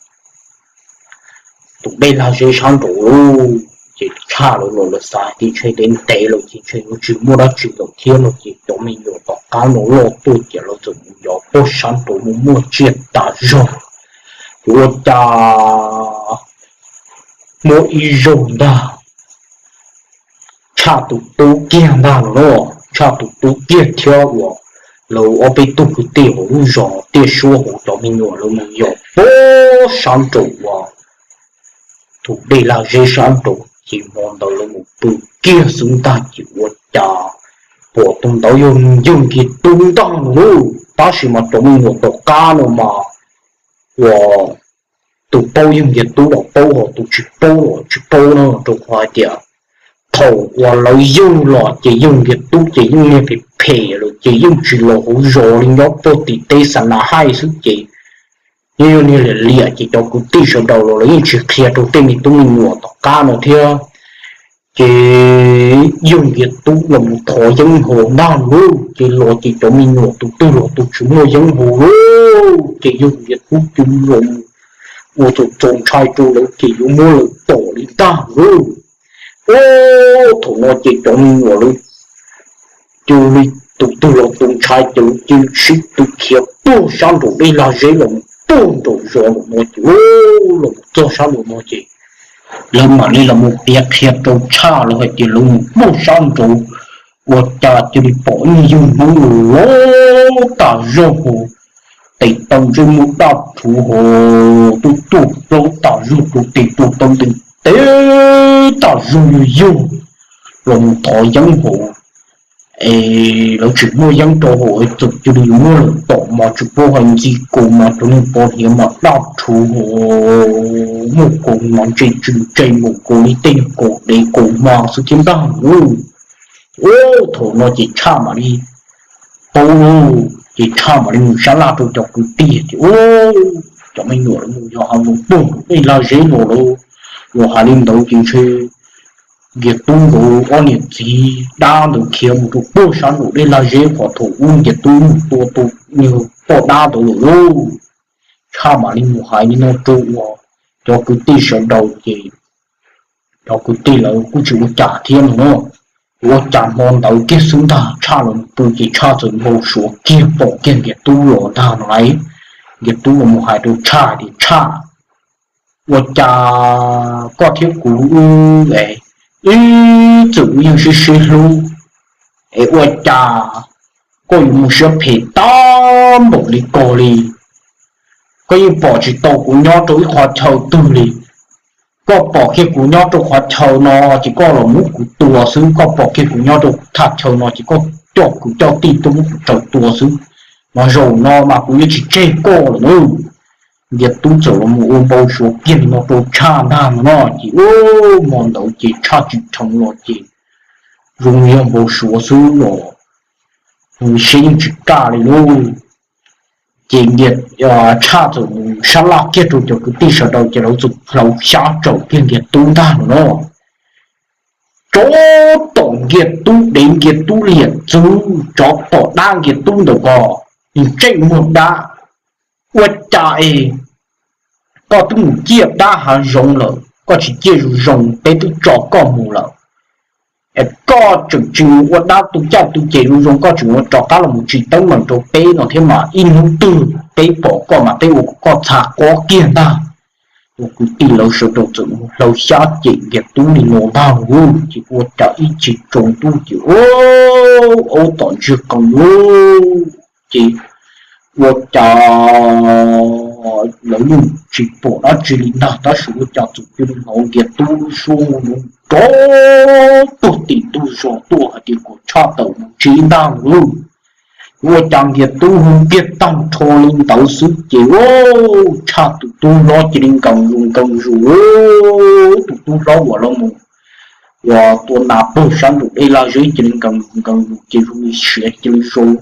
tus dej lag zeb sab nraud lauj. Ces Tshaj lawv los lawv xav tias ntshe ntev ntev lawm ces ntshe yuav tsis muaj dab tsi lawm thiab no ces cov me nyuam tom qab no loj tuaj ces lawv txawm mus yos puag sab nraud mus muaj tsiaj tas zog. Ces ua cas muaj ib zaug ntag Tshaj tus tub kiag ntag no lauj, Tshaj tus tub kiag thiab uas lawv ob peb tug kwv tij hauv lub zos Tiaj Suab hauv cov me nyuam lawv mus yos puag sab nraum uas tus dej lag zeb sab nraud ces hmo ntawd lawv mus pw kiag xwb ntag ces ua cas pom tus ntawd yog yawg Nkias Tub ntag no lauj. Tab sis mas cov me nyuam tom qab no mas uas tus paub yog Nkiag Tub los paub, ho tus tsis paub los tsis paub no, rau qhov hais tias thaum uas lawv yug los ces yog Nkiag Tub ces yeej niag phem phem lawm ces yeej tsis los hauv zos li, nyob puag tim teb xa na haij xwb ces yeej yog niag liam liam ces cov kwv tij sawv daws los lawv yeej tsis qhia rau tej me tub me nyuam tom qab no thiab. Ces yog Nkiag Tub los mus thov yeeb haus ntag lauj, ces los ces cov me nyuam tus twg los tus tsis muaj yeeb haus lauj, ces yog Nkiag Tub cia li los ua txaus txaus ntshai rau lawv ces yuav muab lawv tom li ntag lauj. Ub, thaum no ces cov me nyuam lawv cia li tus twg los tus ntshai ces lawv cia li sib tw khiav puag sab nraum dej lag zeb los mus puag nraum zos nraum no ces, los mus txog sab nraum no ces lawv mam li los mus piav qhia rau Tshaj lawv hais tias lawv mus puag sab nraud ua cas cia li pom ib yawg Hmoob los tas zog hos, tes taw ntsej muag daj rhuv hos, tuaj tuaj plaub tas zog, rau tes tuaj taw ntees teb tas zog, yog yog los mus thov yeeb hos. Es lawv tsis muaj yeeb rau hos, txawm cia li muab lawv tom mas tsis paub hais ntxi kaus mas cov niag pov hniav mas daj rhuv hos, muaj kaus mas ntse tsw ntse mus kaus li tej kaus dev kaus hma xwb thiab ntag lauj. Ub, thaum no ces Tshaj mam li paub lauj, ces Tshaj mam li mus sab laj rau cov kwv tij tias, Ub, cov me nyuam lawv mus yos hav zoov puag nraum dej lag zeb los lawm, los hais li ntawd ces ntshe Nkiag Tub nkawd ob niam txiv dab ntawd khiav mus rau puag sab nraum dej lag zeb qhov thaum ub Nkiag Tub mus tua tus niag poj dab ntawd lawm lauj. Tshaj mam li mus hais li no rau uas cov kwv tij sawv daws ces cov kwv tij lawv kuj tsis ua cas thiab no na. Ua cas hmo ntawd kiag xwb ntag Tshaj los pw ces Tshaj txawm npau suav kiag pom kiag Nkiag Tub los ntag no lauj. Nkiag Tub los mus hais rau Tshaj tias, Tshaj, ua cas koj thiab kuv wb, wb txawm wb yeej sib sib hlub, es ua cas koj yuav mus siab phem tag npaum li ko li? Koj yeej pom tsis tau kuv nyob rau ib qhov chaw twg li. Koj pom kiag kuv nyob rau qhov chaw no ces koj los muab kuv tua xwb, koj pom kiag kuv nyob rau thaj chaw no ces koj coj kwv coj tij tuaj muab kuv raws tua xwb. Mas zaum no mas kuv yuav tsis tseg koj lawm na. Nkiag Tub txawm los mus ua npau suav kiag li no rau Tshaj ntag no no ces ub, hmo ntawd ces Tshaj tsis dheev los ces zoo yog npau suav xwb los, siab yeej tsis kaj li lauj. Ces Nkiag, Tshaj txawm mus sab laj kiag rau cov kwv tij sawv daws ces lawv txawm hlawv xyab tsaum kiag Nkiag Tub ntag no no. Tsov tom Nkiag Tub dev Nkiag Tub liam txwv, tsov tom dab Nkiag Tub ntawm ko, ntsej muag dab. Ua cas es koj twb mus ciaj dab hav zoov lawm, koj tsis ciaj zoo zoo, peb twb tso koj mus lawm. Es koj tseem tsis mus ua dab tu caj tu ces zoo zoo, koj tseem ua rov qab los mus tsis teeb meem rau peb no thiab mas ib hnub twg peb pom koj mas peb ua kom koj txha qob kiag ntag. Ua kwv tij lawv sawv daws txawm mus hlawv xyab cem Nkiag Tub li no ntag lauj, ces ua cas ib chim tsaus ntuj ces ub, aub tom ntsiag qees lauj, ces ua cas lawv yeej tsis pom dab tsi li ntag, tab sis ua cas txawm cia li hnov Nkiag Tub lub suab nrov tuag tim ntug zos tuaj hais tias kom Tshaj tawm mus ntsib ntag lauj. Ua cas Nkiag Tub hu kiag tag nrho li ntawd xwb ces Tshaj tus tub hlob cia li nkees zus nkees zus, tus tub hlob uas los mus uas tua nas pag sab nraum dej laj zeb cia li nkees zus nkees zus ces zoo li siav cia li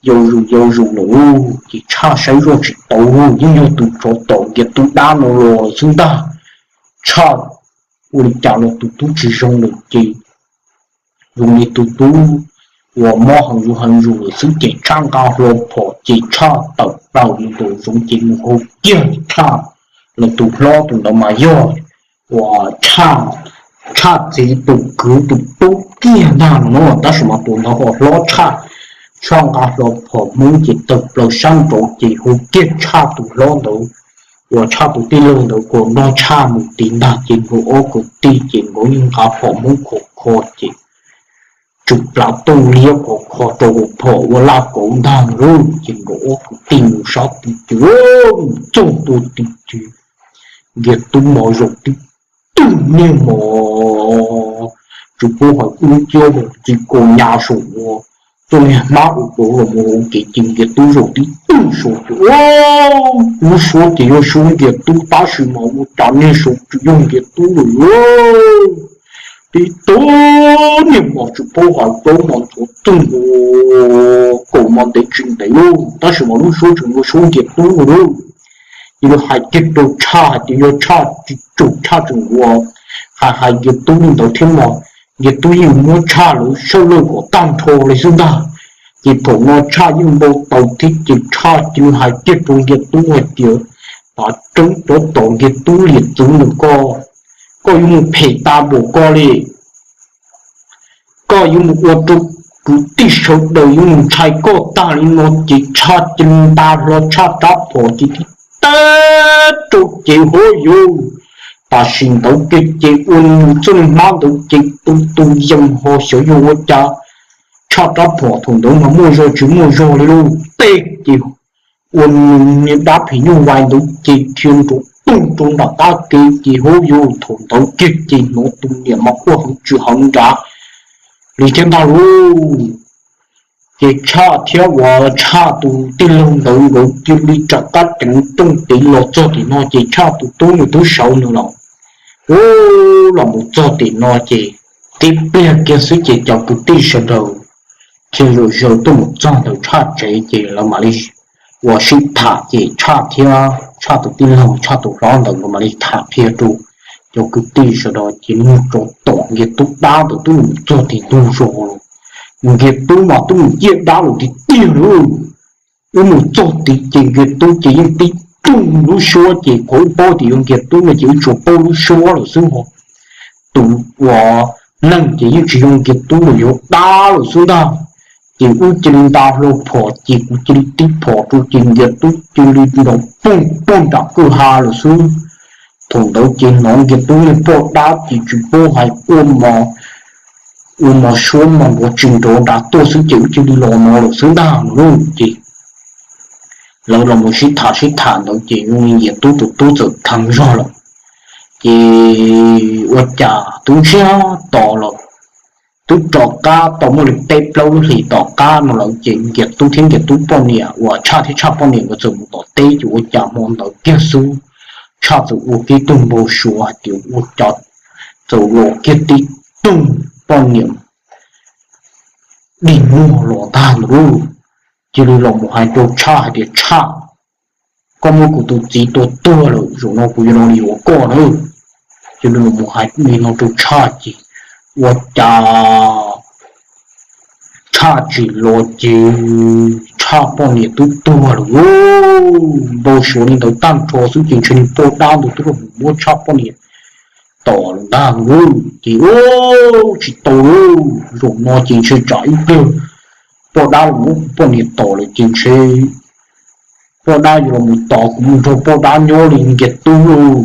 yau zus yau zus lawm. Ces Tshaj saib zoj tsis tau, yeej yog tus tsov tom Nkiag Tub dab no los lawm xwb ntag. Tshaj ua li cas los tus tub tsis zoo lawm ces zoo li tus tub uas mob heev zus heev zus lawm xwb ces Tshaj nqa hlo phom ces Tshaj tawm plaws mus nraum zoov ces mus hu kiag Tshaj, los tus hlob tus ntawd mas yog uas Tshaj txiv tus kwv tus tub kiag ntag no na, tab sis mas tus ntawd ho hlob Tshaj. Tshaj nqa hlo phom Hmoob ces tawm plaws sab nraud ces hu kiag Tshaj tus hlob ntawd uas Tshaj tus tij laug ntawd kom nrog Tshaj mus tid ntag ces nkawd ob kwv tij ces nkawd yeej nqa phom Hmoob khov kho ces tsw plav tuj liab khov kho rau hauv phom ua laj kauv ntag lauj. Ces nkawd ob kwv tij mus sab tid ces mus txog ntua tid ces Nkiag Tub mos zaum tib tug niag mos tsis paub hais ub ciab mus txi kaus nyas saum ua txoj niag hmab ua rau los mus ua ke ces Nkias Tub zaum tib tug saud ces, lub suab ces yog suab Nkias Tub tab sis mas ua cas niag saud tsis yog Nkias Tub lawm. Tib tug niag mos tsis paub hais plaub mos ntxuav txoog, kaum mos ntev tsis ntev lauj, tab sis mas lub suab tseem ua suab Nkias Tub lauj. Ces yog hais kiag rau Tshaj hais tias yog Tshaj tsis tsum Tshaj tseem ua hais hais Nkias Tub li ntawd thiab mas Nkias Tub yeej muab Tshaj lawv sawb lawj kom tag nrho li xwb ntag. Ces thaum no Tshaj yeej npau taws thiab ces Tshaj cia li hais kiag rau Nkias Tub hais tias, Tav tseeb cov tom Nkias Tub liam txwv ntawm koj, koj yuav mus phem tas npaum koj li. Koj yuav mus ua rau kwv tij sawv daws yuav mus ntshai koj tag li no. Ces Tshaj cia li nta hlo Tshaj rab phom ces tib teg rau ces hov yus, tam sim ntawd kiag ces ua nws txoj niag hmab ntawd ces tu tu yees ho xyov yog ua cas Tshaj rab phom thaum ntawd mas muaj zog tsis muaj zog li lauj, teg ces ua nws niag dab phim nyuj vais ntawd ces dhia nrov toog rau nram qab kev ces hov yus, thaum ntawd kiag ces hnov tus niam mas quaj heev tsis heev nrad li thiab ntag lauj. Ces Tshaj thiab uas Tshaj tus tij laug ntawd nkawd cia li rov qab ceev rooj tid los txog tim no ces Tshaj tus tub nws twb sawv nws los, ub, los mus txog tim no ces tib pliag kiag xwb ces cov kwv tij sawv daws thiaj zaws zaws tuaj mus txog ntawm Tshaj tsev ces lawv mam li ua sib tham ces Tshaj thiab Tshaj tus tij laug Tshaj tus hlob ntawd nkawd mam li tham qhia rau cov kwv tij sawv daws ces nug rau tom Nkias Tub dab ntawd twb mus txog tim ntug zos los, Nkias Tub mas twb mus ciaj dab lawm tiag tiag lauj. Wb mus txog tid ces Nkias Tub ces yeej tib rooj lub suab ces qhov wb paub tias yog Nkias Tub no ces wb tsuas paub lub suab lawm xwb ho. Tus uas neeg ces yeej tsis yog Nkias Tub lawm, yog dab lawm xwb ntag. Ces wb cia li nta hlo phom ces kuv cia li tib phom rau ces Nkias Tub cia li nrov poog puag nram kwj ha lawm xwb. Thaum ntawd ces hnov Nkias Tub niag poj dab ces tsis paub hais ua mos, ua mos suab mos nrov tsis nrov nrad tuaj xwb ces wb cia li los no lawm xwb ntag no lauj. Ces lawv los mus sib tham sib tham ntawd ces zoo li Nkias Tub tus tub txawm kheev zog lawm. Ces ua cas twb ntsiag to lawm, twb rov qab tau muaj li peb plaub lub hlis tom qab no lawm ces Nkias Tub thiab Nkias Tub poj niam uas Tshaj thiab Tshaj poj niam nkawd txawm mus tom teb ces ua cas hmo ntawd kiag xwb Tshaj txawm ua kiag tug npau suav hais tias ua cas txawm los kiag tib tug poj niam dig muag los ntag ntawd lauj. Cia li los mus hais rau Tshaj hais tias, Tshaj, koj muab kuv tus txiv tua tuag lawm, zaum no kuv yuav los yuav koj na. Cia li los mus hais li no rau Tshaj ces ua cas Tshaj tsim los ces Tshaj poj niam twb tuag lawm lauj. Npau suav li ntawd tag nrho xwb ces ntshe niag poj dab ntawd twb los mus muab Tshaj poj niam tom lawm ntag lauj. Ces ub, tsis tau lauj, zaum no ces ntshe tsam ib pliag poj dab los muab kuv poj niam tom lawm ces ntshe poj dab yuav los mus tos kuv mus nrog poj dab nyob li Nkias Tub lauj.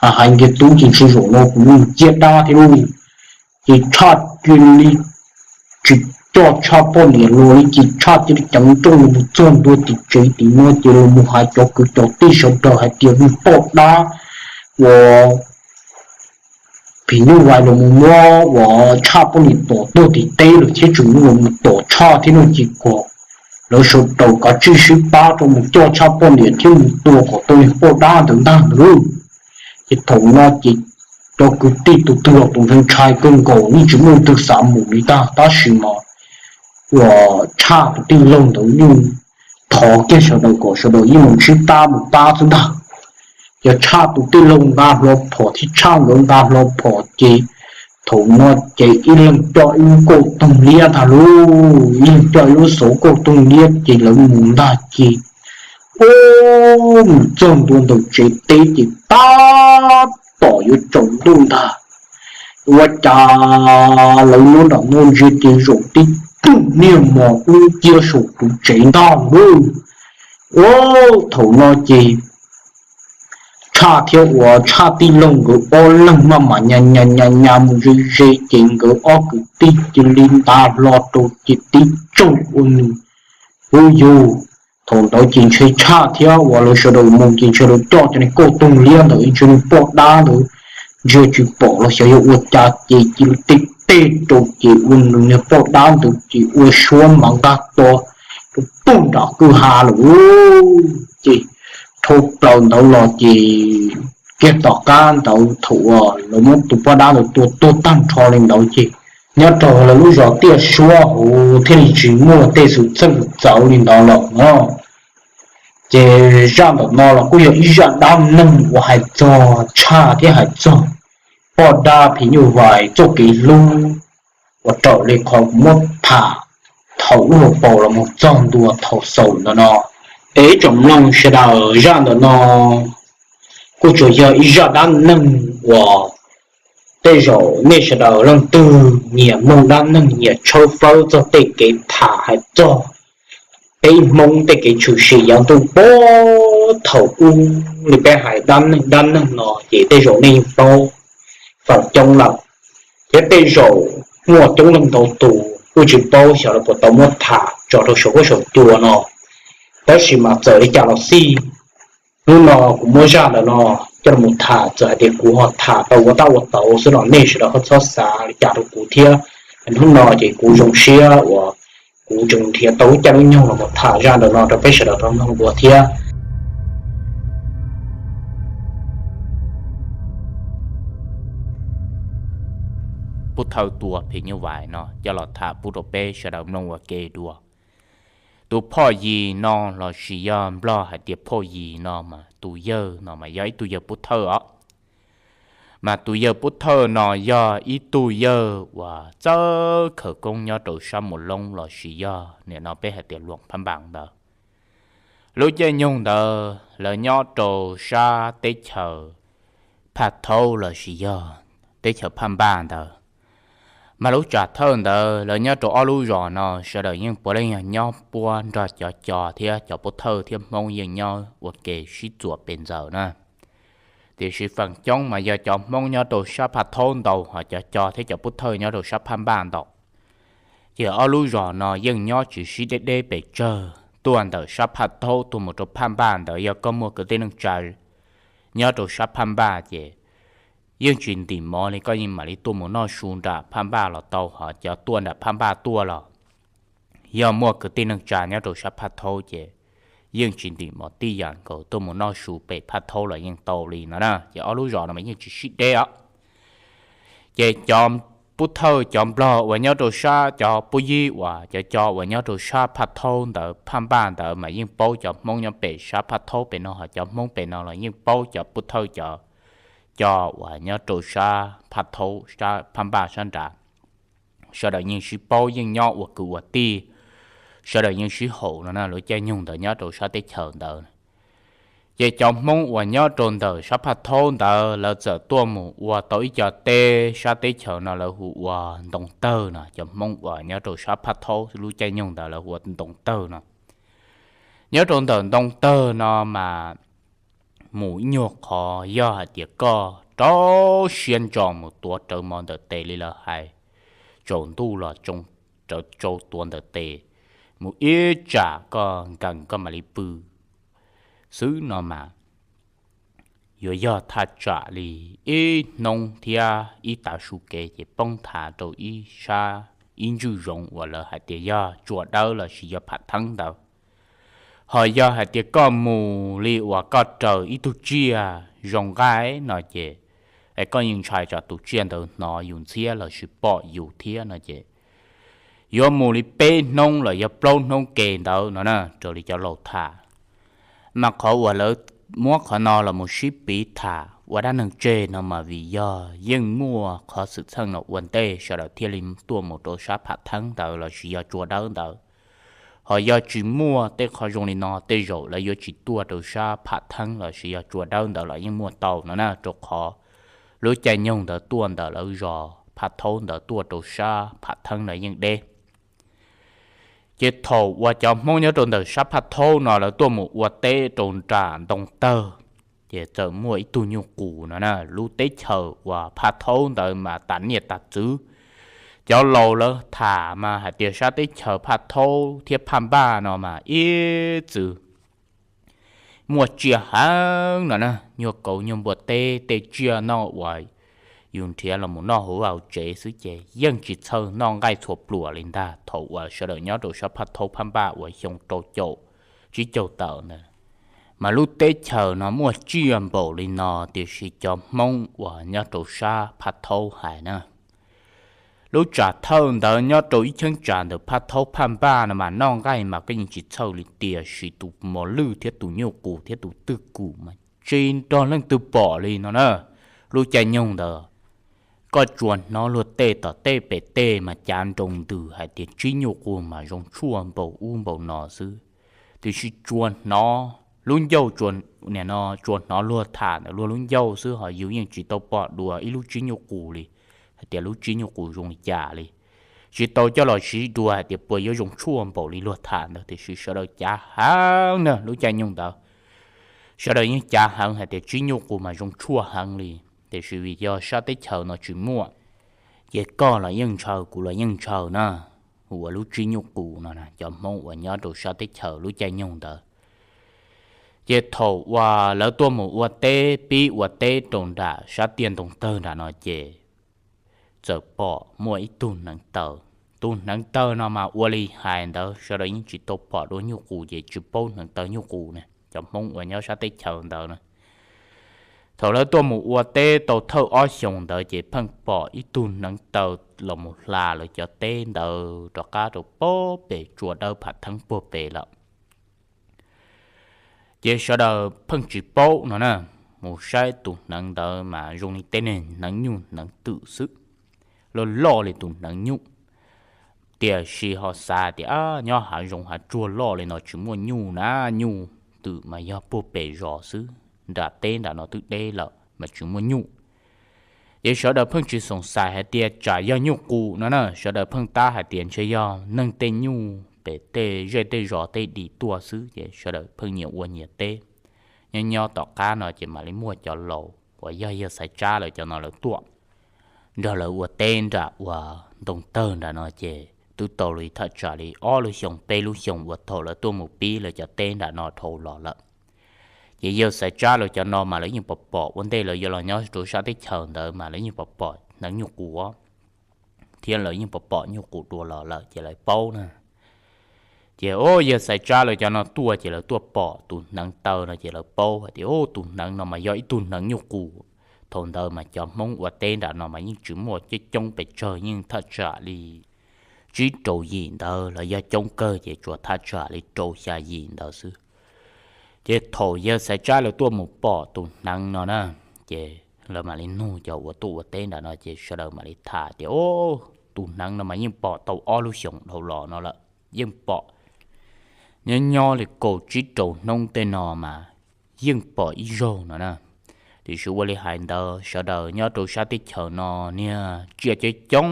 Hais hais Nkias Tub ces ntshe zaum no kuv yuav mus ciaj dab thiab lauj. Ces Tshaj cia li tsis coj Tshaj poj niam los li ces Tshaj cia li ceev nrooj los mus txog ntua tim tsev tim no ces los mus hais cov kwv cov tij sawv daws hais tias niag poj dab uas phim nyuj vais los mus muab uas Tshaj poj niam tom tuag tim teb lawm thiab tseem los mus tom Tshaj thiab no ces kom lawv sawv daws kav tsij sib pab rau mus coj Tshaj poj niam thiab mus tua kom tau niag poj dab ntawd ntag ntag lauj. Ces thaum no ces cov kwv tij tus twg los tus ntshai ntshai kawg nkaus yeej tsis muaj leej twg xav mus li ntag tab sis mas uas Tshaj tus tij laug ntawd yeej thov kiag sawv daws kom sawv daws yeej mus sib pab mus pab xwb ntag. Ces Tshaj tus tij laug nqa hlo phom thiab Tshaj nkawd nqa hlo phom ces thaum no ces ib leeg coj ib lub kauj toog liab ntag lauj, ib leeg coj ib lub xauv kauj toog liab ces lawv mus ntag ces ub, mus txog ntua ntawm tsev teb ces tab tom yuav tsaus ntuj ntag. Ua cas lawv nyob nram no ntsia ces zaum tib tug niag mos dub nciab saum tus tsev ntag lauj. Ub, thaum no ces Tshaj thiab uas Tshaj tij laug nkawd ob leeg maj mam nyas nyas nyas nyas mus ze ze ces nkawd ob kwv tij cia li nta hlo rau ces tib tsaug ua nws, ub yug. Thaum ntawd ces ntshe Tshaj thiab uas lawv sawv daws mus ces ntshe lawv coj cov niag kauj toog liab ntawd ntshe niag poj dab ntawd ntsia tsis pom los xyov yog ua cas ces cia li tib tej rau ces ua nws niag poj dab ntawd ces ua suab mas nqaj to rau pug nram kwj ha lawm. Ces dhau plaws ntawd los ces kiag tom qab ntawd thaum uas lawv muab tus poj dab ntawd tua tuag tag nrho li ntawd ces nyob rau lawv lub zos Tiaj Suab hauv thiaj li tsis muaj tej xwm txheej txawv li ntawd lawm no. Ces zaj ntawm no los kuj yog ib zaj dab neeg uas hais txog tshaj thiab hais txog poj dab phim nyuj vais txoj kev hlub uas raws li qhov kuv muab tham thaum ub hauv paus los mus txog ntua thaum xaus ntawm no. Es ib tsoom mloog sawv daws, zaj ntawm no kuj tsuas yog ib zaj dab neeg uas tej zaum nej sawv daws leej twg nyiam mloog dab neeg nyiam tshawb fawb txog tej kev tham hais txog peb Hmoob tej kev tshwm sim yav ntuj puag thaum ub li peb hais dab neeg dab neeg no ces tej zaum nej yeej paub feem coob lawm. Thiab tej zaum muaj coob leej ntau tus kuj tsis paub xyov lawv puas tau muab tham tso rau saum huab saum cua no. Tab sis mas txawm li cas los xij, hnub no kuv muab zaj ntawm no coj los tham, txawm hais tias kuv ho tham tau ua tab ua tauv xwb los nej sawv daws ho txhob xav li cas rau kuv thiab. Hnub no ces kuv zoo siab uas kuv tseem nrhiav tau lub caij lub nyoog los tham zaj ntawm no rau peb sawv daws tau mloog dua thiab. Pub thawj tua phim nyuj vais no coj los tham pub rau peb sawv daws mloog ua ke dua. Tus phoj yim no los sis yog nplog hais tias phoj yim no mas tus yawg no mas yog ib tug yawg pub thawj os. Mas tus yawg pub thawj no yog ib tug yawg uas txawj khawv koob nyob rau sab Muas Loob los sis yog nim no peb hais tias Luam Phaj Npas ntawd. Lub caij nyoog ntawd lawv nyob rau sab teb chaws Phaj Thaub los sis yog teb chaws Phaj Npaj ntawd. Mas lub tsam thawj ntawd lawv nyob rau ob lub zos no sawv daws yeej puav leej yog nyob puab nrog cov Co thiab cov Pub Thawj thiab Hmoob yeej nyob ua ke sib txuas pes ntxaws na. Tiam sis feem coob mas yog cov Hmoob nyob rau sab Phaj Thaub ntau, ho cov Co thiab cov Pub Thawj nyob rau sab Phaj Npaj ntau. Ces ob lub zos no yeej nyob tsis sib deb deb pes tsawg. Tuaj ntawm sab Phaj Thaub tuaj mus rau Phaj Npaj ntawd, yog koj muaj kwv tij neej tsa nyob rau sab Phaj Npaj ces yeej tsis ntim mov li, koj yeej mam li tuaj mus noj su nram Phaj Npaj los tau, ho cov tuaj nram Phaj Npaj tuaj los yog muaj kwv tij neej tsa nyob rau sab Phaj Thaub ces yeej tsis ntim mov tib yam nkaus, tuaj mus noj su pem Phaj Thaub los yeej tau li no na. Ces ob lub zos no mas yeej tsis sib deb os. Ces cov Pub Thawj cov Nplog uas nyob rau sab, cov Pub Yib uas cov Co uas nyob rau sab Phaj Thaub ntawd, Phaj Npaj ntawd mas yeej paub cov Hmoob nyob pem sab Phaj Thaub pem no, ho cov Hmoob pem no los yeej paub cov Pub Thawj cov Co uas nyob rau sab Phaj Thaub, sab Phaj Npaj sab nrad. Sawv daws yeej sib paub, yeej nyob ua kwv ua tij, sawv daws yeej sib haum no na. Lub caij nyoog ntawd nyob rau sab teb chaws ntawd, ces cov Hmoob uas nyob rau ntawm sab Phaj Thaub ntawd lawv txawm tuaj mus ua tau ib co teb sab teb chaws no lawv hu ua Ntoo Tawg no. Cov Hmoob uas nyob rau sab Phaj Thaub lub caij nyoog ntawd lawv hu ua Ntoo Tawg no. Nyob rau ntawm Ntoo Tawg no mas mus ib nyuag qhov yog hais tias koj rau siab ntso mus tuav rawv mov ntawm tes li lawv hais, tsaus ntuj los tsoo rawv tsau tuav ntawm tes, mus ib tsam koj nkees koj mam li pw xwb no mas yuav yog thaj tsam li ib hnub thiab ib tav su kev ces poob nthav rau ib sab, ib ntswj zoov uas lawv hais tias yog Tsua Dawb los sis yog Pham Theeb ntawd. Ho yog hais tias koj mus li uas koj raws ib tug tsiaj zoo nqaij no ces, es koj yeej ntshai tsam tus tsiaj ntawd hnov yus ntxhiab los sis pom yus thiab no ces, yuav mus li peb hnub los yog plaub hnub ke ntawd no na, raws li cov laus tham. Mas qhov uas lawv muab qhov no los mus sib piv tham ua dab neeg tseg no mas vim yog yeej muaj qhov xwm txheej no ua ntej sawv daws thiaj li tuaj mus rau sab Pham Theeb ntawd los sis yog Tsua Dawb ntawd. Ho yog tsis muaj tej qhov zoo li no tej zaum lawv yuav tsis tuaj rau sab Pham Theeb los sis yog Tsua Dawb ntawd los yeej muaj tau no na, rau qhov lub caij nyoog ntawd tuaj ntawm lawv zos Phaj Thaub ntawd tuaj rau sab Pham Theeb ntawd yeej deb. Ces thaum uas cov Hmoob nyob rau ntawm sab Phaj Thaub no lawv tuaj mus ua teb rau nram Ntoo Tawg, ces txawm muaj ib tug nyuj qus no na. Lub teb chaws uas Phaj Thaub ntawd mas tas niaj tas txwv, cov laus lawv tham mas hais tias sab teb chaws Phaj Thaub thiab Phaj Npaj no mas ib txwv muaj tsiaj heev no na, nyuag kauv nyuag npua teb, tej tsiaj noj uas yus nrhiav los mus noj hauv hauv tsev xwb ces yeej tsis txhawj noj nqaij txhua pluas li ntag. Thaum uas sawv daws nyob rau sab Phaj Thaub Phaj Npaj uas xyoo rau caum tsib caug tawm ntawd, mas lub teb chaws no muaj tsiaj npaum li no, tiam sis cov Hmoob uas nyob rau sab Phaj Thaub hais na, lub tsam thawj ntawd nyob rau ib cheeb tsam ntawm Phaj Thaub Phaj Npaj no mas noj nqaij mas koj yeej tsis txhawj li, tiam sis tus mos lwj thiab tus nyuj qus thiab tus twj kum mas tsis nrog leej twg pom li no na. Lub caij nyoog ntawd koj tsuas hnov luag tej tom tej pem tej mas cav nroo ntws hais tias tsib nyuj qus mas zoo tshuaj npaum ub npaum no xwb, tiam sis tsuas hnov lub ncauj, nim no tsuas hnov luag tham ntawm luag lub ncauj xwb, ho yus yeej tsis tau pom dua ib lub tsib nyuj qus li, hais tias lub tsib nyuj qus zoo li cas li. Tsis tau coj los siv dua hais tias puas yuav zoo tshuaj npaum li luag tham ntawd, tiam sis sawv daws cav heev na. Lub caij nyoog ntawd sawv daws yeej cav heev hais tias tsib nyuj qus mas zoo tshuaj heev li, tiam sis vim yog sab teb chaws no tsis muaj, ces koj los yeej ntshaw, kuv los yeej ntshaw na. Ua lub tsib nyuj qus no, cov Hmoob uas nyob rau sab teb chaws lub caij nyoog ntawd, ces thaum uas lawv tuaj mus ua teb, pib ua teb rau nram sab tiaj ntoo tawg nram no ces txawm pom muaj ib tug hneev taw. Tus hneev taw no mas ua li hais ntawd sawv daws yeej tsis tau pom dua nyuj qus ces tsis paub hneev taw nyuj qus na, cov Hmoob uas nyob sab teb chaws ntawd na. Thaum lawv tuaj mus ua teb tau thawj ob xyoos ntawd ces pheej pom ib tug hneev taw los mus hla lawv cov teb ntawd rov qab rau puag pem tsua dawb pham theeb puag pem lawm. Ces sawv daws pheej tsis paub no na, mus saib tus hneev ntawd mas zoo li tej niag hneev nyuj hneev twm xwb, loj loj li tus hneev nyuj. Tiam sis ho xav tias nyob hav zoov hav tsuag loj li no tsis muaj nyuj na, nyuj twm mas yog puag pem zos xwb, nram teb nram no twb deb lawm mas tsis muaj nyuj. Ces sawv daws pheej tsis xoom xais hais tias tsam yog nyuj qus no na, sawv daws pheej tab hais tias ntshe yog neeg tej nyuj pem tej zej tej zos tej dim tuaj xwb, ces sawv daws pheej nyias ua nyias teb. Nyob nyob tom qab no ces mam li muaj cov laus uas yog yawg Xaiv Tsab lawv cov no lawv tuaj nrog lawv ua teb nram uas ntoo tawg nram no ces twb tau li thaj tsam li ob lub xyoos peb lub xyoos uas thaum lawv tuaj mus pib lawv cov teb nram no dhau los lawm. Ces yawg Xaiv Tsab lawv cov no mas lawv yeej pom pom, ua ntej lawv yuav los nyob rau sab teb chaws ntawd mas lawv yeej pom pom hneev nyuj qus thiab lawv yeej pom pom nyuj qus dua los lawm ces lawv paub na. Ces o, yawg Xaiv Tsab lawv cov no tuaj ces lawv tuaj pom tus hneev taw no ces lawv paub hais tias o, tus hneev no mas yog ib tug hneev nyuj qus. Thaum ntawd mas cov Hmoob ua teb nram no mas yeej tsis muaj coob coob pes tsawg, yeej thaj tsam li tsib rau yim ntawd los yog coob kawg ces tsuas thaj tsam li rau xya yim ntawd xwb. Ces thaum yawg Xaiv Tsab lawv tuaj mus pom tus hneev no na, ces lawv mam li nug cov uas tuaj ua teb nram no ces sawv daws mam li tham tias o, tus hneev no mas yeej pom tau ob lub xyoos dhau los no lawm, yeej pom nyob nyob li kaum tsib rau hnub tej no mas yeej pom ib zaug no na. Tiam sis ua li hais ntawd sawv daws nyob rau sab teb chaws no niag tsiaj coob coob,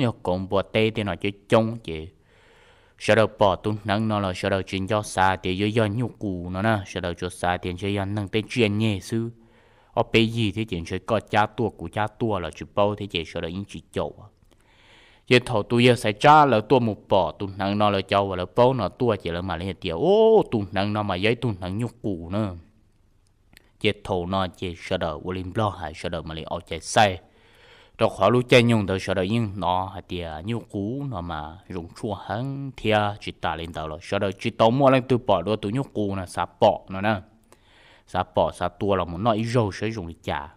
yog kauv npua teb tej no coob coob ces sawv daws pom tus hneev no los sawv daws tsis nco xav tias yuav yog nyuj qus no na, sawv daws tsuas xav tias ntshe yog neeg tej tsiaj nyeg xwb, ob peb yig thiab ces ntshe koj cab tuaj kuv cab tuaj los tsis paub thiab ces sawv daws yeej tsis caum. Ces thaum tus yawg Xaiv Tsab lawv tuaj mus pom tus hneev no, lawv cov uas lawv paub no tuaj ces lawv mam li hais tias o, tus hneev no mas yog ib tug hneev nyuj qus na. Ces thaum no ces sawv daws ua li Nplog hais, sawv daws mam li au cai xaij, rau qhov lub caij nyoog ntawd sawv daws yeej hnov hais tias nyuj qus no mas zoo tshuaj heev thiab tsis tas li ntawd los sawv daws tsis tau muaj leej twg pom dua tus nyuj qus no, xav pom no na, xav pom xav tua los mus noj ib zaug saib zoo li cas.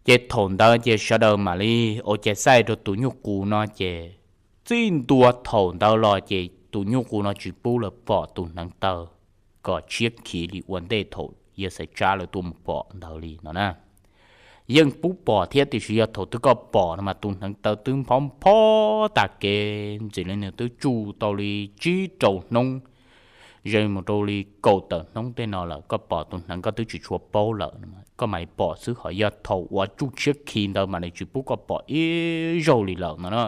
Ces thaum ntawd ces sawv daws mam li au cai xaij rau tus nyuj qus no ces txij ntua thaum ntawd los ces tus nyuj qus no tsis pub lawv pom tus hneev taw kom tshiab khiv li ua ntej thaum yawg Xaiv Tsab lawv tuaj mus pom ntawd li no na. Yeej pub pom thiab tiam sis yog thaum twg koj pom no mas tus hneev taw twb nphob nphob tag kev ntxim li nws twb tsuj tau li tsib rau hnub, ze mus rau li kaum tawm hnub tej no lawm, koj pom tus hneev koj twb tsis tshua paub lawm, koj mam li pom xwb. Ho yog thaum uas tsuj tshiab khiv ntawd mas nws tsis pub koj pom ib zaug li lawm no na.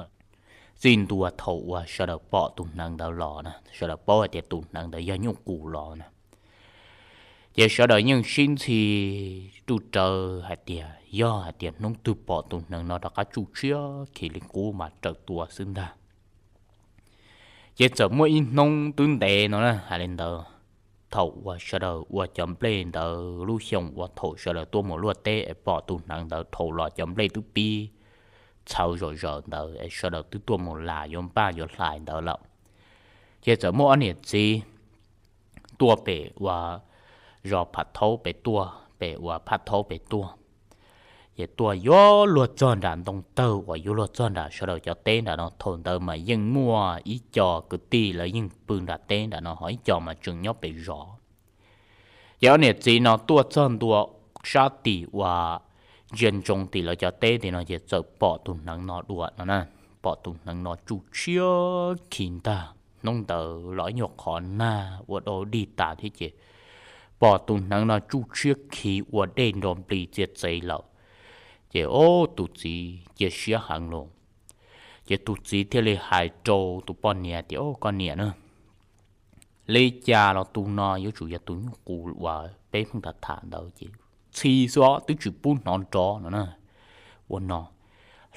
Txij ntua thaum uas sawv daws pom tus hneev ntawd los na, sawv daws paub hais tias tus hneev ntawd yog nyuj qus los na. Ces sawv daws yeej sib ntxhi ruj rawv hais tias yog hais tias hnub twg pom tus hneev no rov qab tsuj tshiab khiv li qub mas raws tua xwb ntag. Ces txawm muaj ib hnub twb ntev no na, hais li ntawd, thaum uas sawv daws ua cov nplej ntawd lub xyoo uas thaum sawv daws tuaj mus luaj teb es pom tus hneev ntawd dhau los cov nplej twb pib txhawv zom zaws ntawd es sawv daws twb tuaj mus las yuav npaj yuav hlais ntawd lawm. Ces txawm muaj ob niam txiv tuaj pem uas zos Phaj Thaub pem tuaj, pem uas Phaj Thaub pem tuaj, ces tuaj yuav luag txog nram ntoo tawg uas yuav luag txog nram sawv daws cov teb nram no. Thaum ntawd mas yeej muaj ib co kwv tij lawv yeej pw nram teb nram no, ho ib co mas tseem nyob pem zos. Ces ob niam txiv no tuaj txog ntua sab tim uas ntsia ntsoov tim lawv cov teb tim no ces txawm pom tus hneev no dua no na, pom tus hneev no tsuj tshiab khi ntag. Hnub ntawd los ib nyuag qhov nag ua dau dig tas thiab ces pom tus hneev no tsuj tshiab khi ua dej nro nplig txiav txev lawm. Ces ob tus txiv cia siab heev los, ces tus txiv thiaj li hais rau tus poj niam tias, Au, koj niam na, li cas los tus no yuav tsum yog tus nyuj qus uas peb pheej tham tham ntawd ces txhij xwb os, twb tsis pub hnov nrov no na. Ua no,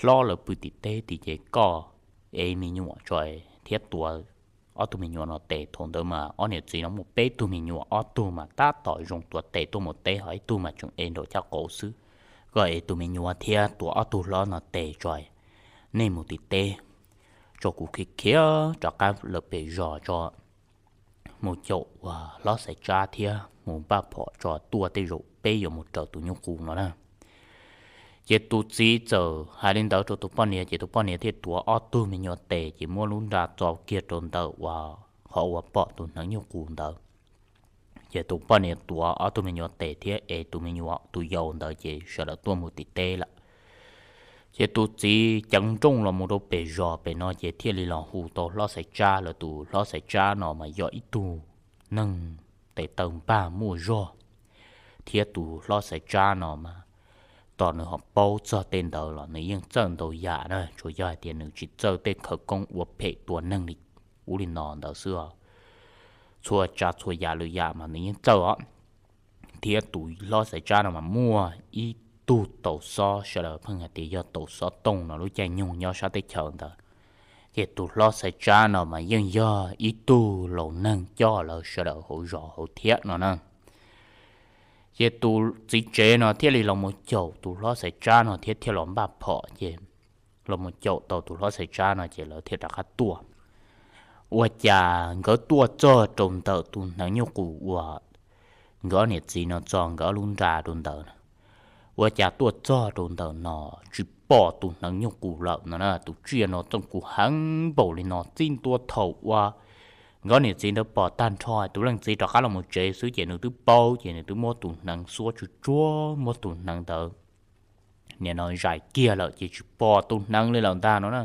hlob lawv pw tim teb tim ces koj ev me nyuam tso thiab tuav ob tug me nyuam no tes. Thaum ntawd mas ob niam txiv no muaj peb tug me nyuam, ob tug mas tab tom zoo tuav tes tuaj mus teb, ho ib tug mas tseem ev nraum caj qaum xwb. Koj ev tus me nyuam thiab tuav ob tug hlob no tes tso, nej mus tim teb tso, kuv khiav khiav rov qab lawm pem zos tso, mus caum uas hlob Xaiv Tsab thiab mus npaj phom tso, tuaj tej zaum peb yuav mus raws tus nyuj qus no na. Ces tus txiv txawm hais li ntawd rau tus poj niam ces tus poj niam thiaj tuav ob tug me nyuam tes ces muab lub nra txo kiag rau ntawm uas qhov uas pom tus hneev nyuj qus ntawd. Ces tus poj niam tuav ob tug me nyuam tes thiab ev tus me nyuam tus yau ntawd ces sawv daws tuaj mus tim teb lawm. Ces tus txiv ceev nrooj los mus rau pem zos pem no ces thiaj li los hu tau hlob Xaiv Tsab lawm. Tus hlob Xaiv Tsab no mas yog ib tug neeg tes taw npag muaj zog, thiab tus hlob Xaiv Tsab no mas tos nws ho paub txog tej ntawd los nws yeej txawj ntau yam na, tsuas yog hais tias nws tsis txawj tej khawv koob ua phem tua neeg li ub li no ntawd xwb os. Txhua tsav txhua yam lwm yam mas nws yeej txawj os. Thiab tus hlob Xaiv Tsab no mas muaj ib tug tau xob, sawv daws pheej hais tias yog tau xob tooj no lub caij nyoog nyob sab teb chaws ntawd. Ces tus hlob Xaiv Tsab no mas yeej yog ib tug laus neeg coj lawv sawv daws hauv zos hauv thiab no na. Ces tus txiv tsev no thiaj li los mus caum tus hlob Xaiv Tsab no thiab thiaj los npaj phom ces los mus caum tau tus hlob Xaiv Tsab no ces lawv thiaj rov qab tuaj. Ua cas nkawd tuaj txog rau ntawm tus hneev nyuj qus uas nkawd ob niam txiv no txo nkawd ob lub nra rau ntawd, ua cas tuaj txog rau ntawm no tsis pom tus hneev nyuj qus lawm no na. Tus tsiaj no txooj kuv heev npaum li no, txij ntua thaum uas nkawd ob niam txiv ntawd pom tag nrho, tus leej txiv rov qab los mus tsev xwb ces nws twb paub, ces nws twb muab tus hneev xuab tsuj tsuag, muab tus hneev ntawd nim no zais kiag lawm ces tsis pom tus hneev li lawm ntag no na.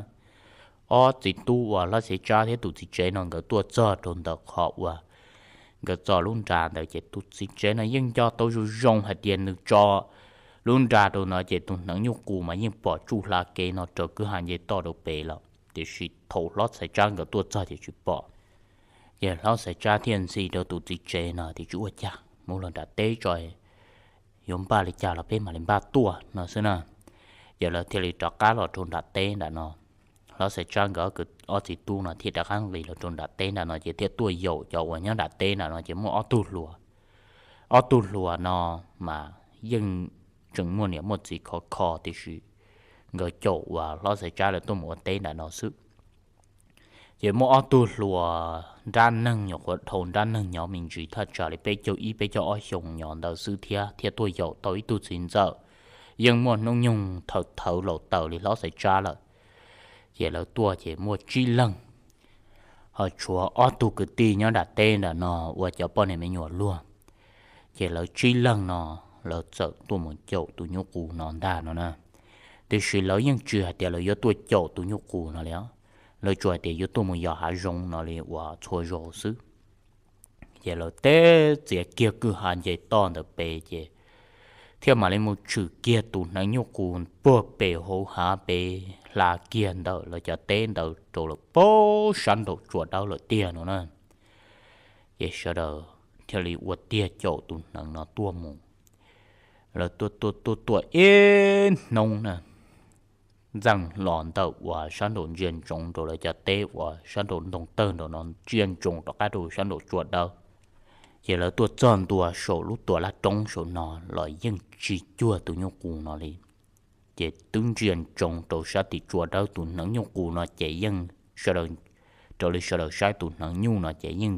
Ob txiv tub uas hlob Xaiv Tsab thiab tus txiv tsev no nkawd tuaj txog rau ntawm qhov uas nkawd txo lub nra ntawd ces tus txiv tsev no yeej nco tau zoo zoo hais tias nws tso lub nra rau no ces tus hneev nyuj qus mas yeej pom tsuj hla kev no raws kwj ha nce toj rau pem lawm, tiam sis thaum hlob Xaiv Tsab nkawd tuaj txog ces tsis pom. Ces hlob Xaiv Tsab thiaj ntxhi rau tus txiv tsev no tias, Tsis ua cas, mus los nram teb tso, yuav npaj li cas los peb mam li npaj tuaj no xwb na. Ces lawv thiaj li rov qab los rau nram teb nram no. Hlob Xaiv Tsab nkawd ob txiv tub no thiaj rov qab nqis los rau nram teb nram no ces thiaj tuaj yaum cov uas nyob nram teb nram no ces muaj ob tug hluas. Ob tug hluas no mas yeej tseem muaj niam muaj txiv khov kho, tiam sis nkawd caum uas hlob Xaiv Tsab lawv tuaj mus ua teb nram no xwb. Ces muaj ob tug hluas nrab neeg nyuam qhuav dhau nrab neeg nyob me ntsis thaj tsam li peb caug ib peb caug ob xyoo nyob ntawd xwb thiab, thiaj tuaj yaum tau ib tug txiv ntxawm yeej muaj hnub nyoog thawm thawv laus taws li hlob Xaiv Tsab lawm. Ces lawv tuaj ces muaj tsib leeg, ho tshuav ob tug kwv tij nyob nram teb nram no ua cov poj niam me nyuam luag. Ces lawv tsib leeg no lawv txawm tuaj mus caum tus nyuj qus no ntag no na. Tiam sis lawv yeej tsis hais tias lawv yuav tuaj caum tus nyuj qus no li, lawv tsuas hais tias yuav tuaj mus yos hav zoov no li uas txhua zaus xwb. Ces lawv teb txiav kiag kwj ha nce toj ntawm pem ces thiaj mam li mus tshwm kiag tus hneev nyuj qus puag pem hauv hav pem hla kiag ntawm lawv cov teb ntawd rau lawm puag sab nraum tsua dawb lawm tiag no na. Ces sawv daws thiaj li ua tiag caum tus hneev no tuaj mus. Lawv tuaj tuaj tuaj tuaj ib hnub na, ntxeev los ntawm uas sab nraum ntsia ntsoov rau lawv cov teb uas sab nraum ntoo tawg nraum no ntsia ntsoov rov qab rau sab nraum tsua dawb. Ces lawv tuaj txog ntua saum lub tuam laj roob saum no los yeej tsis cuag tus nyuj qus no li. Ces twb ntsia ntsoov rau sab tim tsua dawb, tus hneev nyuj qus no ces yeej sawv daws, raws li sawv daws saib tus hneev nyuj no ces yeej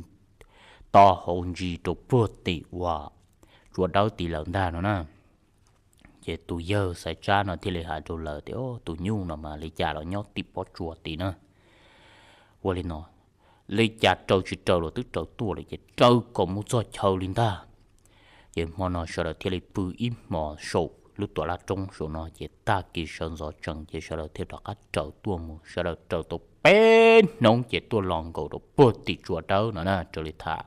to hauv ntsis rau puag tim uas tsua dawb tid lawm ntag no na. Ces tus yawg Xaiv Tsab no thiaj li hais rau lawv tias, Tus nyuj no mas li cas los nyob tim pob tsuas tid na. Ua li no, li cas raws tsis raws los twb raws tuaj lawm ces raws kom mus txog chaw li ntag. Ces hmo no sawv daws thiaj li pw ib hmos saum lub tuam laj roob saum no ces tag kis sawv ntxov tsees ces sawv daws thiaj rov qab raws tuaj mus. Sawv daws raws tau peb hnub ces tuaj los nkaus rau puag tim tsua dawb no na, raws li tham.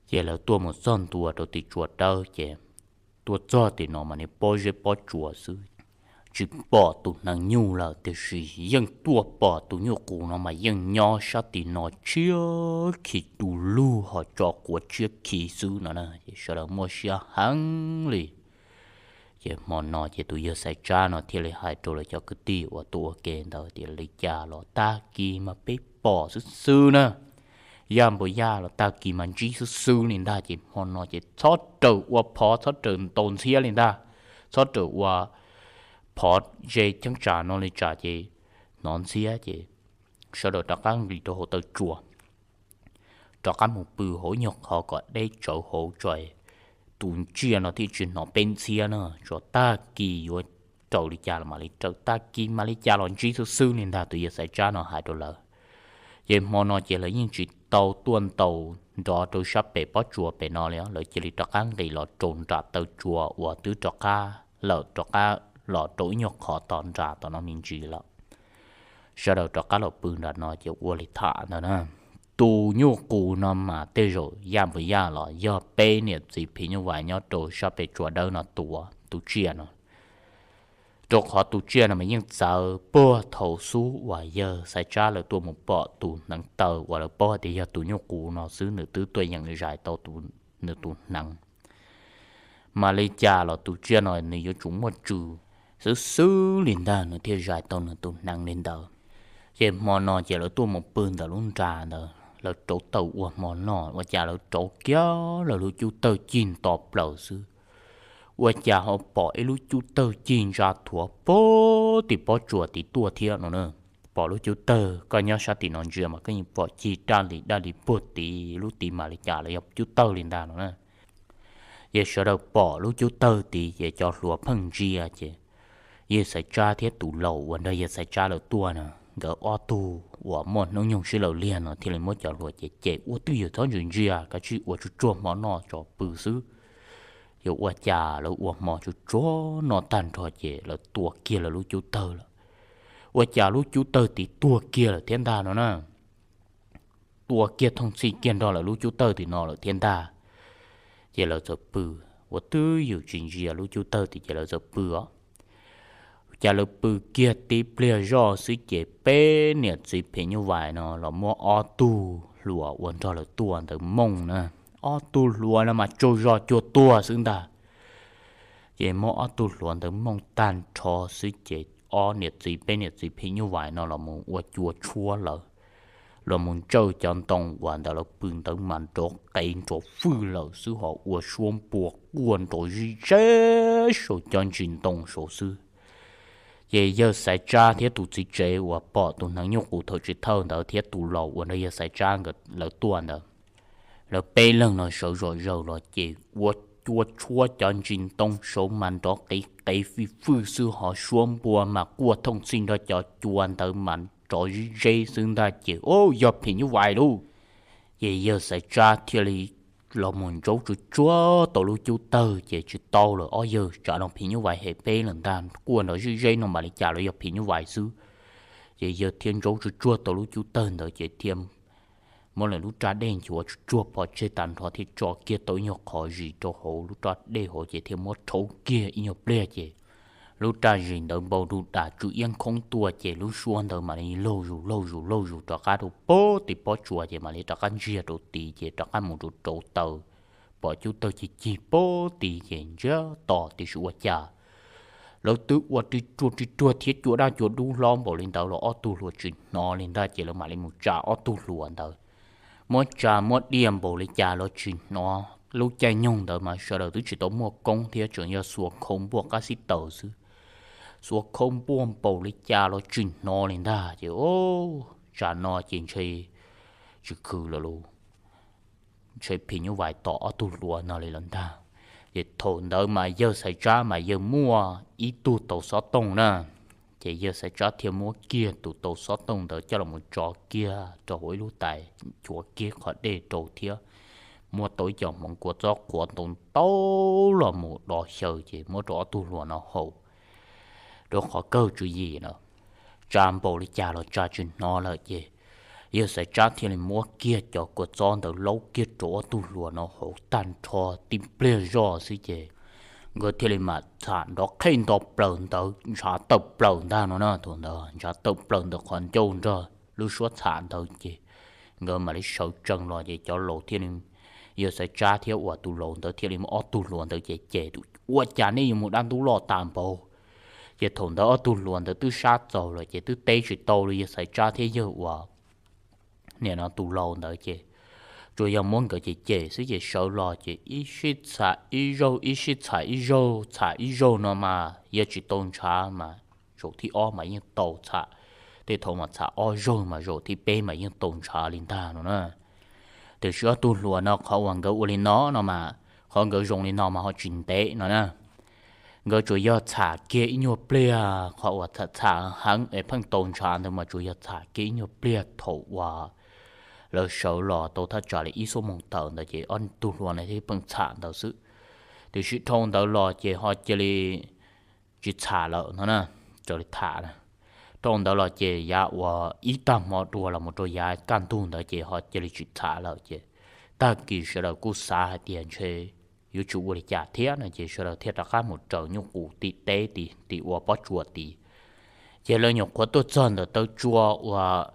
Ces lawv tuaj mus txog ntua rau tim tsua dawb ces tuaj txog tim no mas niag pob zeb pob tsuas xwb, tsis pom tus hneev nyuj lawm, tiam sis yeej tuaj pom tus nyuj qus no mas yeej nyob sab tim no tshiab khi du lug ho tso quav tshiab khi xwb no na. Ces sawv daws muaj siab heev li. Ces hmo no ces tus yawg Xaiv Tsab no thiaj li hais rau lawv cov kwv tij uas tuaj ua ke ntawd tias, Li cas los tag kis mas peb pom xwb xwb na, yaj npua yaj los tag kis mas ntsib xwb xwb li ntag. Ces hmo no ces txhob raws ua phov, txhob raws ntaus ntxhiab li ntag, txhob raws ua phov ze cheeb tsam no li tsam ces hnov ntxhiab. Ces sawv daws rov qab nqis rau hauv taw tsua, rov qab mus pw hauv nyuag qhov kom deb tsawv hauv tso, tus tsiaj no thiaj tsis hnov peb ntxhiab na. Tso tag kis yuav raws li cas los mam li raws, tag kis mam li cas los ntsib xwb xwb li ntag. Tus yawg Xaiv Tsab no hais rau lawv. Ces hmo no ces lawv yeej tsis tau tuaj ntaus nrov rau sab pem pob tsuas pem no li, lawv cia li rov qab nqis los rau nram taw tsua uas twb rov qab lawm, rov qab los rau ib nyuag qhov tom nram tom no me ntsis lawm. Sawv daws rov qab los pw nram no ces ua li tham ntawd na. Tus nyuj qus no mas tej zaum yaj npua yaj los yog peb niam txiv phim nyuj vais nyob rau sab pem tsua dawb no tua tus tsiaj no, rau qhov tus tsiaj no mas yeej txawv puag thaum xub uas yawg Xaiv Tsab lawv tuaj mus pom tus hneev taw uas lawv paub hais tias yog tus nyuj qus no xwb, nws twb tuaj yeem zais tau nws tus hneev. Mas li cas los tus tsiaj no nws yuav tsum muaj tswv xwb xwb li ntag nws thiaj zais tau nws tus hneev li ntawd. Ces hmo no ces lawv tuaj mus pw ntawm lub nra ntawd, lawv rauv taws ua hmo noj, ua cas lawv rauv kiag lawv lub cub tawg cig nto plaws xwb, ua cas ho pom ib lub cub tawg cig ntsa thuav puag tim pob tsuas tid tuaj thiab no na. Pom lub cub tawg, koj nyob sab tim no ntsia mas koj yeej pom cig daj li daj li puag tid, lub tid mas li cas los yog cub tawg li ntag no na. Ces sawv daws pom lub cub tawg tid ces cov hluas pheej ntsia ces yawg Xaiv Tsab thiab tus laus uas nrog yawg Xaiv Tsab lawv tuaj no, nkawd ob tug uas muaj hnub nyoog sib law liag no thiaj li muab cov hluas ces, Ces ua twj ywm txhob ntsia ntsia, kav tsij ua tsuag tsuag hmo noj tso pw xwb. Ces ua cas lawv ua hmo tsuag tsuag noj tag nrho ces lawv tua kiag lawv lub cub tawg lawm. Ua cas lub cub tawg tid tuag kiag lawm thiab ntag no na. Tua kiag thooj txhij kiag nrog lawv lub cub tawg tim no lawm thiab ntag. Ces lawv txawm pw, ua twj ywm tsis ntsia lub cub tawg tid ces lawv txawm pw os. Cas lawv pw kiag tib pliag zoj xwb ces peb niam txiv phim nyuj vais no los muab ob tug hluas uas nrog lawv tuaj ntawd mooj na. Ob tug hluas no mas tsaug zog cuag tuag xwb ntag. Ces muab ob tug hluas ntawd mooj tag nrho xwb ces ob niam txiv, peb niam txiv phim nyuj vais no los mus ua cua tshuab lawm, los mus ntsawj cov ntoo uas ntawd lawv pw ntawd mas nrov qev nrov fwj lawm xwb, ho ua suab npua quaj nrov zib zeb saum cov ntsis ntoo saud xwb. Ces yawg Xaiv Tsab thiab tus txiv tsev uas pom tus hneev nyuj qus thaum tsis thawj ntawd thiab tus laus uas nrog yawg Xaiv Tsab nkawd lawv tuaj ntawd, lawv peb leeg no sawv zom zaws los ces ua cua tshuab cov ntsis ntoo saud mas nrov qev qev fij fwj xwb, ho suab npua mas quaj thooj txhij nrog cov cua ntawd mas nrov zib zeb xwb ntag. Ces, Au, yog phim nyuj vais lauj! Ces yawg Xaiv Tsab thiaj li los mus ntsaub tsuag tsuag tau lub cub tawg ces tsis tau lawm, ob yawg tsam no phim nyuj vais hem peb lawm ntag, quaj nrov zib zeb no mam li cas los yog phim nyuj vais xwb. Ces yawg thiaj ntsaub tsuag tsuag tau lub cub tawg ntawd ces thiaj muab lawv lub raj dej nchuav tsuag tsuag pov tseg tag nrho thiaj tso kiag tau ib nyuag qhov zis rau hauv lub raj dej hauv ces thiaj muab rhaub kiag ib nyuag pliag ces lub raj zis ntawd npau du das tsw iab khoob tuaj ces lub suab ntawd mam li laug zus laug zus laug zus rov qab rau puag tim pob tsuas ces mam li rov qab ntsiag rau tid ces rov qab mus rau rauv taws, pom cub tawg cig cig puag tid ces ntsiag to tib si ua cas lawv twb ua ri ruag ri ruag thiab cua daj cua dub hlob npaum li ntawd los ob tug hluas tsis hnov li ntag ces lawv mam li mus tsa ob tug hluas ntawd muab tsa muab diaj npaum li cas los tsis hnov. Lub caij nyoog ntawd mas sawv daws twb tsis tau muaj koob thiab, tseem yog xuas khau npuaj qab xib taws xwb. Xuas khau npuaj npaum li cas los tsis hnov li ntag. Ces tsam no ces ntshe tsis khwv lawm lauj, ntshe phim nyuj vais tom ob tug hluas no li lawm ntag. Ces thaum ntawd mas yawg Xaiv Tsab mas yawg muaj ib tug tau xob tooj na. Ces yawg Xaiv Tsab thiaj muab kiag tus tau xob tooj ntawd coj los tso kiag rau hauv ib lub tais, nchuav kiag qhov dej rau thiab muab tau ib co hmoov kua txob qhuav ntau ntau los mus do xyaw ces muab rau ob tug hluas no haus rau qhov kawg tswv yim na. Tsa npaum li cas los tsa tsis hnov lawm ces yawg Xaiv Tsab thiaj li muab kiag cov kua txob ntawd laub kiag rau ob tug hluas no haus tag nrho tib pliag zoj xwb ces nkawd thiaj li mam txham nrov qhej nto plaws ntawd ntshav tawm plaws ntag no na. Thaum ntawd ntshav tawm plaws ntawm qhov ncauj nrog lub suab txham ntawd ces nkawd mam li sawv tsees los ces cov laus thiaj li, yawg Xaiv Tsab thiab uas tus laus ntawd thiaj li muab ob tug hluas ntawd ces cem, ua cas nej yuav mus dab ntub loj tas npaum. Ces thaum ntawd ob tug hluas ntawd twb sab txaus lawm ces twb teb tsis tau li yawg Xaiv Tsab thiab yawg uas nim no tus laus ntawd ces tsuas yog muab nkawd cem cem xwb ces sawv los ces ib sij txham ib zaug ib sij txham ib zaug txham ib zaug no mas yog tsis tau ntshav mas zaum thib ob mas yeej tau txham, tej thaum mas txham ob zaug mas zaum thib peb mas yeej tau ntshav li ntag no na. Tiam sis ob tug hluas no qhov uas nkawd ua li no no mas, qhov nkawd zoo li no mas ho tsis ntev no na. Nkawd tsuas yog txham kiag ib nyuag pliag, qhov uas txham txham heev es pheej tau ntshav ntawd mas tsuas yog txham kiag ib nyuag pliag thaum uas lawv sawv los tau thaj tsam li ib xuab moos tawm ntawd ces ob tug hluas no thiaj pheej txham ntawd xwb. Tiam sis dhau ntawd los ces ho cia li tsis txham lawm no na, raws li tham na. Dhau ntawd los ces yav uas ib tag hmo dua los mus rau yav kaj ntug ntawd ces ho cia li tsis txham lawm ces tag kis sawv daws kuj xav hais tias ntshe yuav tsum ua li cas thiab no ces sawv daws thiaj rov qab mus raws nyuj qus tim teb tid, tim ua pob tsuas tid. Ces lawv nyuam qhuav tuaj txog ntawm taw tsua uas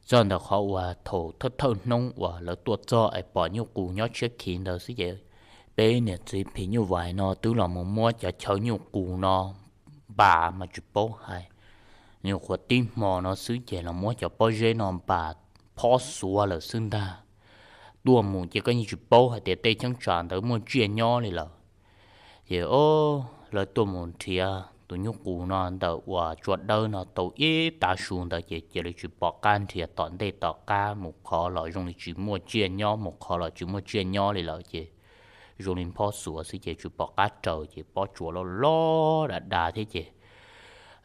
txog ntawm qhov uas thaum thawj thawj hnub uas lawv tuaj txog es pom nyuj qus nyob tshiab khiv ntawd xwb ces peb niam txiv phim nyuj vais no twb los mus muab cov chaw nyuj qus no npas mas tsis paub hais. Nyuam qhuav tib hmo no xwb ces los muab cov pob zeb no npas phob xuav lawm xwb ntag. Tuaj mus ces koj yeej tsis paub hais tias tej cheeb tsam ntawd muaj tsiaj nyob li lawm. Ces o, lawv tuaj mus nrhiav tus nyuj qus no ntawm uas tsua dawb no tau ib tav su ntawd ces cia li tsis pom qab nrhiav tom ntej tom qab, mus qhov los zoo li tsis muaj tsiaj nyob, mus qhov los tsis muaj tsiaj nyob li lawm ces zoo li phob xuav xwb ces tsis pom qab raws ces pob tsuas loj loj dav dav thiab ces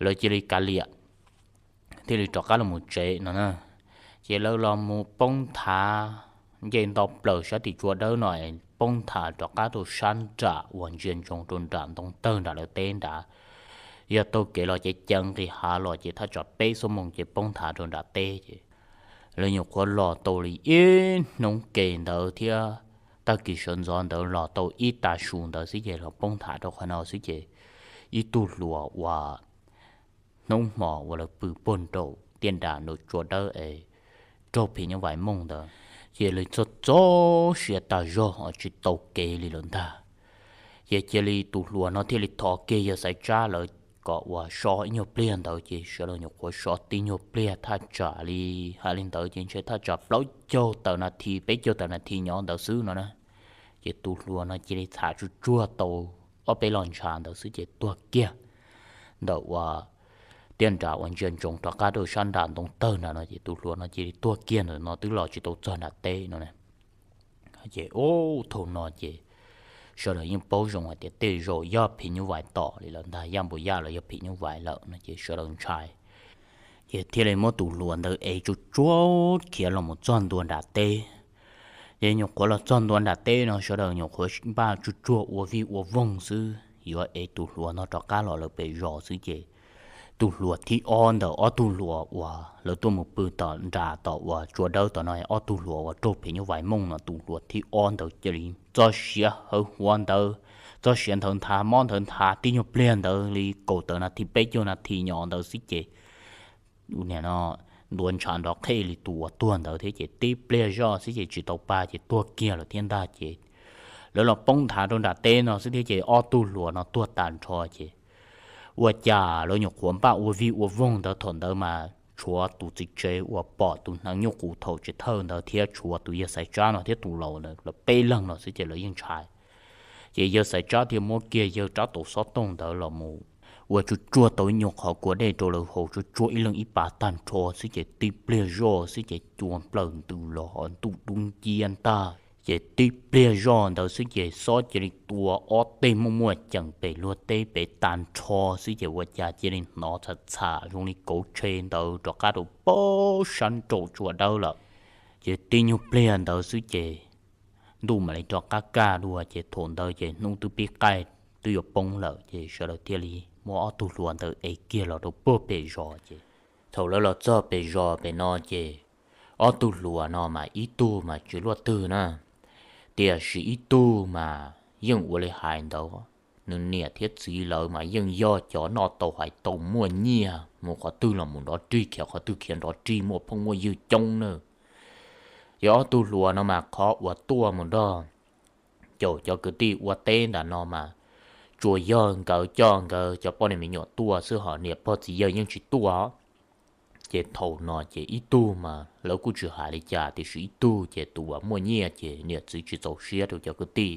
lawv cia li kav liam thiaj li rov qab los mus tsev no na. Ces lawv los mus poob nthav nce nto plaws sab tim tsua dawb no es poob nthav rov qab rau sab nram uas ntsia ntsoov rau nram ntoo tawg nram lawv teb nrad. Yog taug kev los ces ceev nqis hav los ces thaj tsam peb xuab moos ces poob nthav rau nram teb ces lawv nyuam qhuav los tau li ib hnub ke ntawd thiab tag kis sawv ntxov ntawd los tau ib tav su ntawd xwb ces los poob nthav rau qhov no xwb ces ib tug hluas uas hnub hmo uas lawv pw puag nraum tiaj nram nraum tsua dawb es raug phim nyuj vais mooj ntawd ces lawv txog txog siav tas zog ho tsis tau kev li lawm ntag. Ces cia li tus hluas no thiaj li thov kiag yawg Xaiv Tsab lawv kom uas so ib nyuag pliag ntawd ces sawv daws nyuam qhuav so tib nyuag pliag thaj tsam li, hais li ntawd ces ntshe thaj tsam plaub caug tawm nas this peb caug tawm nas this nyob ntawd xwb no na. Ces tus hluas no cia li txham tsuj tsuag tau ob peb los ntshav ntawd xwb ces tuag kiag ntawm uas tiaj nram uas ntsia ntsoov rov qab rau sab nram ntoo tawg nrad no ces tus hluas no cia li tuag kiag ntawm no twb los tsis tau txog nram teb no na. Ces ub thaum no ces sawv daws yeej paub zoo hais tias tej zaum yog phim nyuj vais tom li lawm ntag, yaj npua yaj los yog phim nyuj vais lawm no ces sawv daws ntshai. Ces thiaj li muab tus hluas ntawd ev tsuj tsuag khiav los mus txog ntua nram teb. Ces nyuam qhuav los txog ntua nram teb no sawv daws nyuam qhuav npaj tsuj tsuag ua vij ua voog xwb yuav ev tus hluas no rov qab los lawv pem zos xwb ces tus hluas thib ob ntawm ob tug hluas uas lawv tuaj mus pw tom nram tom uas tsua dawb tom no, ob tug hluas uas raug phim nyuj vais mooj no tus hluas thib ob ntawd cia li txoj siav hawv huav ntawd, txoj siav nthawv nthav mob nthawv nthav tib nyuag pliag ntawd li kaum tawm nas this peb caug nas this nyob ntawd xwb ces nim no ntuav ntshav nrov qhej li tus uas tuag ntawd thiab ces tib pliag zoj xwb ces tsis tau pa ces tuag kiag lawm thiab ntag ces lawv los poob nthav rau nram teb no xwb thiab ces ob tug hluas no tuag tas nrho ces ua cas lawv nyuam qhuav npaj ua vij ua voog ntawd thaum ntawd mas tshuav tus txiv tsev uas pom tus hneev nyuj qus thaum tsis thawj ntawd thiab tshuav tus yawg Xaiv Tsab no thiab tus laus ntawd, lawv peb leeg no xwb ces lawv yeej ntshai. Ces yawg Xaiv Tsab thiaj muab kiag yawg rab taus xob tooj ntawd los mus ua tsuag tsuag tau ib nyuag qhov kua dej rau lawv haus tsuag tsuag ib leeg ib pas tag nrho xwb ces tib pliag zoj xwb ces cua nplawm ntws los ho ntuj dub nciab ntag. Ces tib pliag zoj ntawd xwb ces xob cia li tua ob teg muaj muaj ceem pem luag teb pem tag nrho xwb ces ua cas cia li hnov txham txham zoo li kauv tshe ntawd rov qab rau pab sab nraum tsua dawb lawm. Ces tib nyuag pliag ntawd xwb ces ntuj mam li rov qab kaj dua ces thaum ntawd ces hnub twb pib qaij twb yuav poob lawm ces sawv daws thiaj li muab ob tug hluas ntawd ev kiag los rau puag pem zos ces thaum lawv los txog pem zos pem no ces ob tug hluas no mas ib tug mas tsis luaj twg na, tiam sis ib tug mas yeej ua li hais ntawd, nws niam thiab txiv lawv mas yeej yog cov noj tau hais tau muaj nyiaj mus qhov twg los mus nrov rig khiav qhov twg khiav nrov rig muaj phooj muaj ywg coob na. Ces ob tug hluas no mas qhov uas tuaj mus nrog caum cov kwv tij ua teb ntawm no mas tsuas yog nkawd coj nkawd cov poj niam me nyuam tuaj xwb ho niam pog txiv yawg yeej tsis tuaj. Ces thaum no ces ib tug mas lawv kuj tsis hais li cas tiam sis ib tug ces tus uas muaj nyiaj ces niam txiv tsis txaus siab rau cov kwv tij.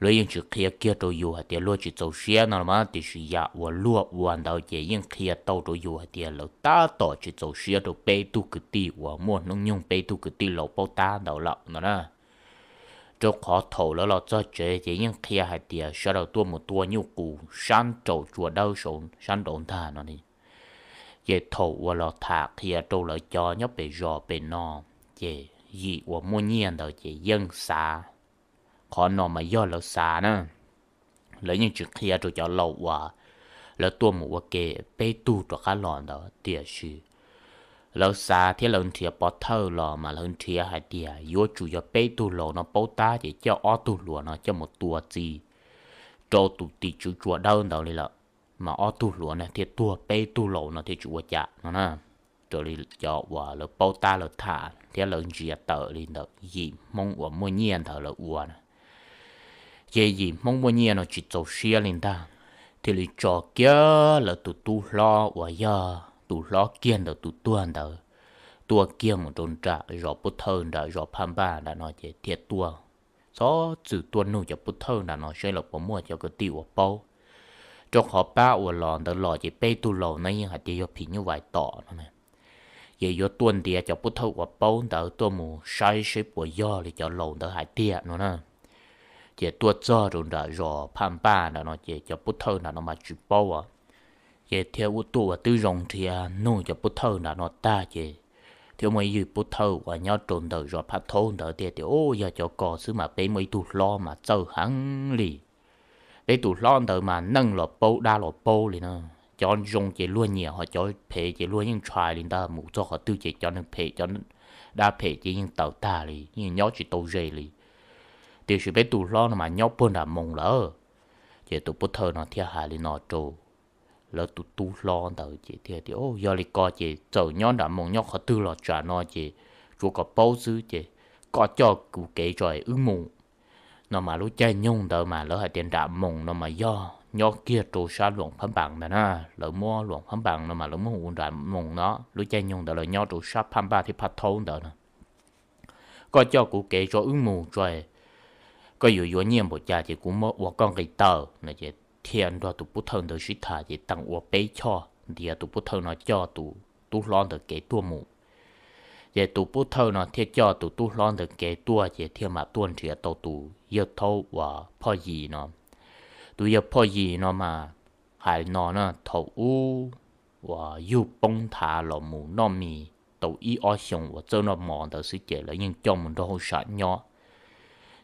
Luag yeej tsis qhia kiag rau yus hais tias luag tsis txaus siab no los mas tiam sis yam uas luag ua ntawd ces yeej qhia tau rau yus hais tias lawv tab tom tsis txaus siab rau peb tug kwv tij uas muaj hnub nyoog peb tug kwv tij laus paub tab ntawd lawm no na. Rau qhov thaum lawv los txog tsev ces yeej qhia hais tias sawv daws tuaj mus tua nyuj qus sab nraum tsua dawb saum sab nraud ntag no. Ces thaum uas los tham qhia rau lawv cov nyob pem zos pem no ces yim uas muaj nyiaj ntawd ces yeej xav, qhov no mas yog lawv xav na. Lawv yeej tsis qhia rau cov laus uas lawv tuaj mus ua ke peb tug rov qab los ntawd tiam sis lawv xav thiab lawv nrhiav pov thawj los mas lawv nrhiav hais tias yuav tsum yog peb tug laus no paub tab ces coj ob tug hluas no coj mus tua txi rau tus tim tswv tsua dawb ntawd li lawm, mas ob tug hluas no thiaj tuag peb tug laus no thiaj tsis ua cas no na. Raws li cov uas lawv paub tab lawv tham thiab lawv ntsia tawm li ntawm yim Hmoob uas muaj nyiaj ntawd lawv ua na. Ces yim Hmoob muaj nyiaj no tsis txaus siab li ntag, thiaj li tso kiag lawv tus tub hlob uas yog tus hlob kiag ntawm tus tuag ntawd tuaj kiag mus rau nram zos pub thawj nram zos phaj npaj nram no ces thiaj tuaj txhob txwm tuaj nug cov pub thawj nram no seb lawv puas muaj cov kwv tij uas paub. Rau qhov pab uas los ntawd los ces peb tug laus no yeej hais tias yog phim nyuj vais tom no na. Ces yuav tuaj ntiav cov pub thawj uas paub ntawd tuaj mus saib seb puas yog li cov laus ntawd hais tiag no na. Ces tuaj txog rau nram zos phaj npaj nram no ces cov pub thawj nram no mas tsis paub os. Ces thiaj ua tuaj ua twb zoo nrhiav nug cov pub thawj nram no tag ces thiaj muaj ib yim pub thawj uas nyob rau ntawm zos phaj thaub ntawd thiaj tias, Ub, yog cov ko xwb mas peb muaj ib tug hlob mas txawj heev li. Peb tus hlob ntawd mas neeg los paub dab los paub li na. Cov zoo ces luag nyiam ho cov phem ces luag yeej ntshai li ntag, mus txog qhov twg ces cov neeg phem cov dab phem ces yeej tawm tag li, yeej nyob tsis tau ze li. Tiam sis peb tus hlob no mas nyob puag nram moos lawm. Ces tus pub thawj no thiaj hais li no rau lawv tus tub hlob ntawd ces thiaj tias, Yog li ko ces txawm nyob nram moos nyob qhov twg los tsam no ces tsuav kom paub xwb ces koj coj kuv kev tso wb mus. No mas lub caij nyoog ntawd mas lawv hais tias nram moos no mas yog nyob kiag rau sab Luam Phab Npas ntawd na. Lawv muab Luam Phab Npas no mas lawv muab hu ua nram moos no, lub caij nyoog ntawd lawv nyob rau sab Phaj Npaj thiab Phaj Thaub ntawd na. Koj coj kuv kev tso wb mus tso, koj yuav yuav nyiaj npaum cas ces kuv muab ua koj nqi taw no. Ces thiaj nrog tus pub thawj ntawd sib tham ces teem ua peb choj ntiav tus pub thawj no coj tus tub hlob ntawd kev tuaj mus. Ces tus pub thawj no thiaj coj tus tub hlob ntawd kev tuaj ces thiaj mam tuaj nrhiav tau tus yawg thaub uas Phoj Yis no. Tus yawg Phoj Yis no mas hais no na, thaum ub uas yug poob nthav los mus noj mis tau ib ob xyoos uas txawj noj mov ntawd xwb ces lawv yeej coj mus nrog hauj sam nyob.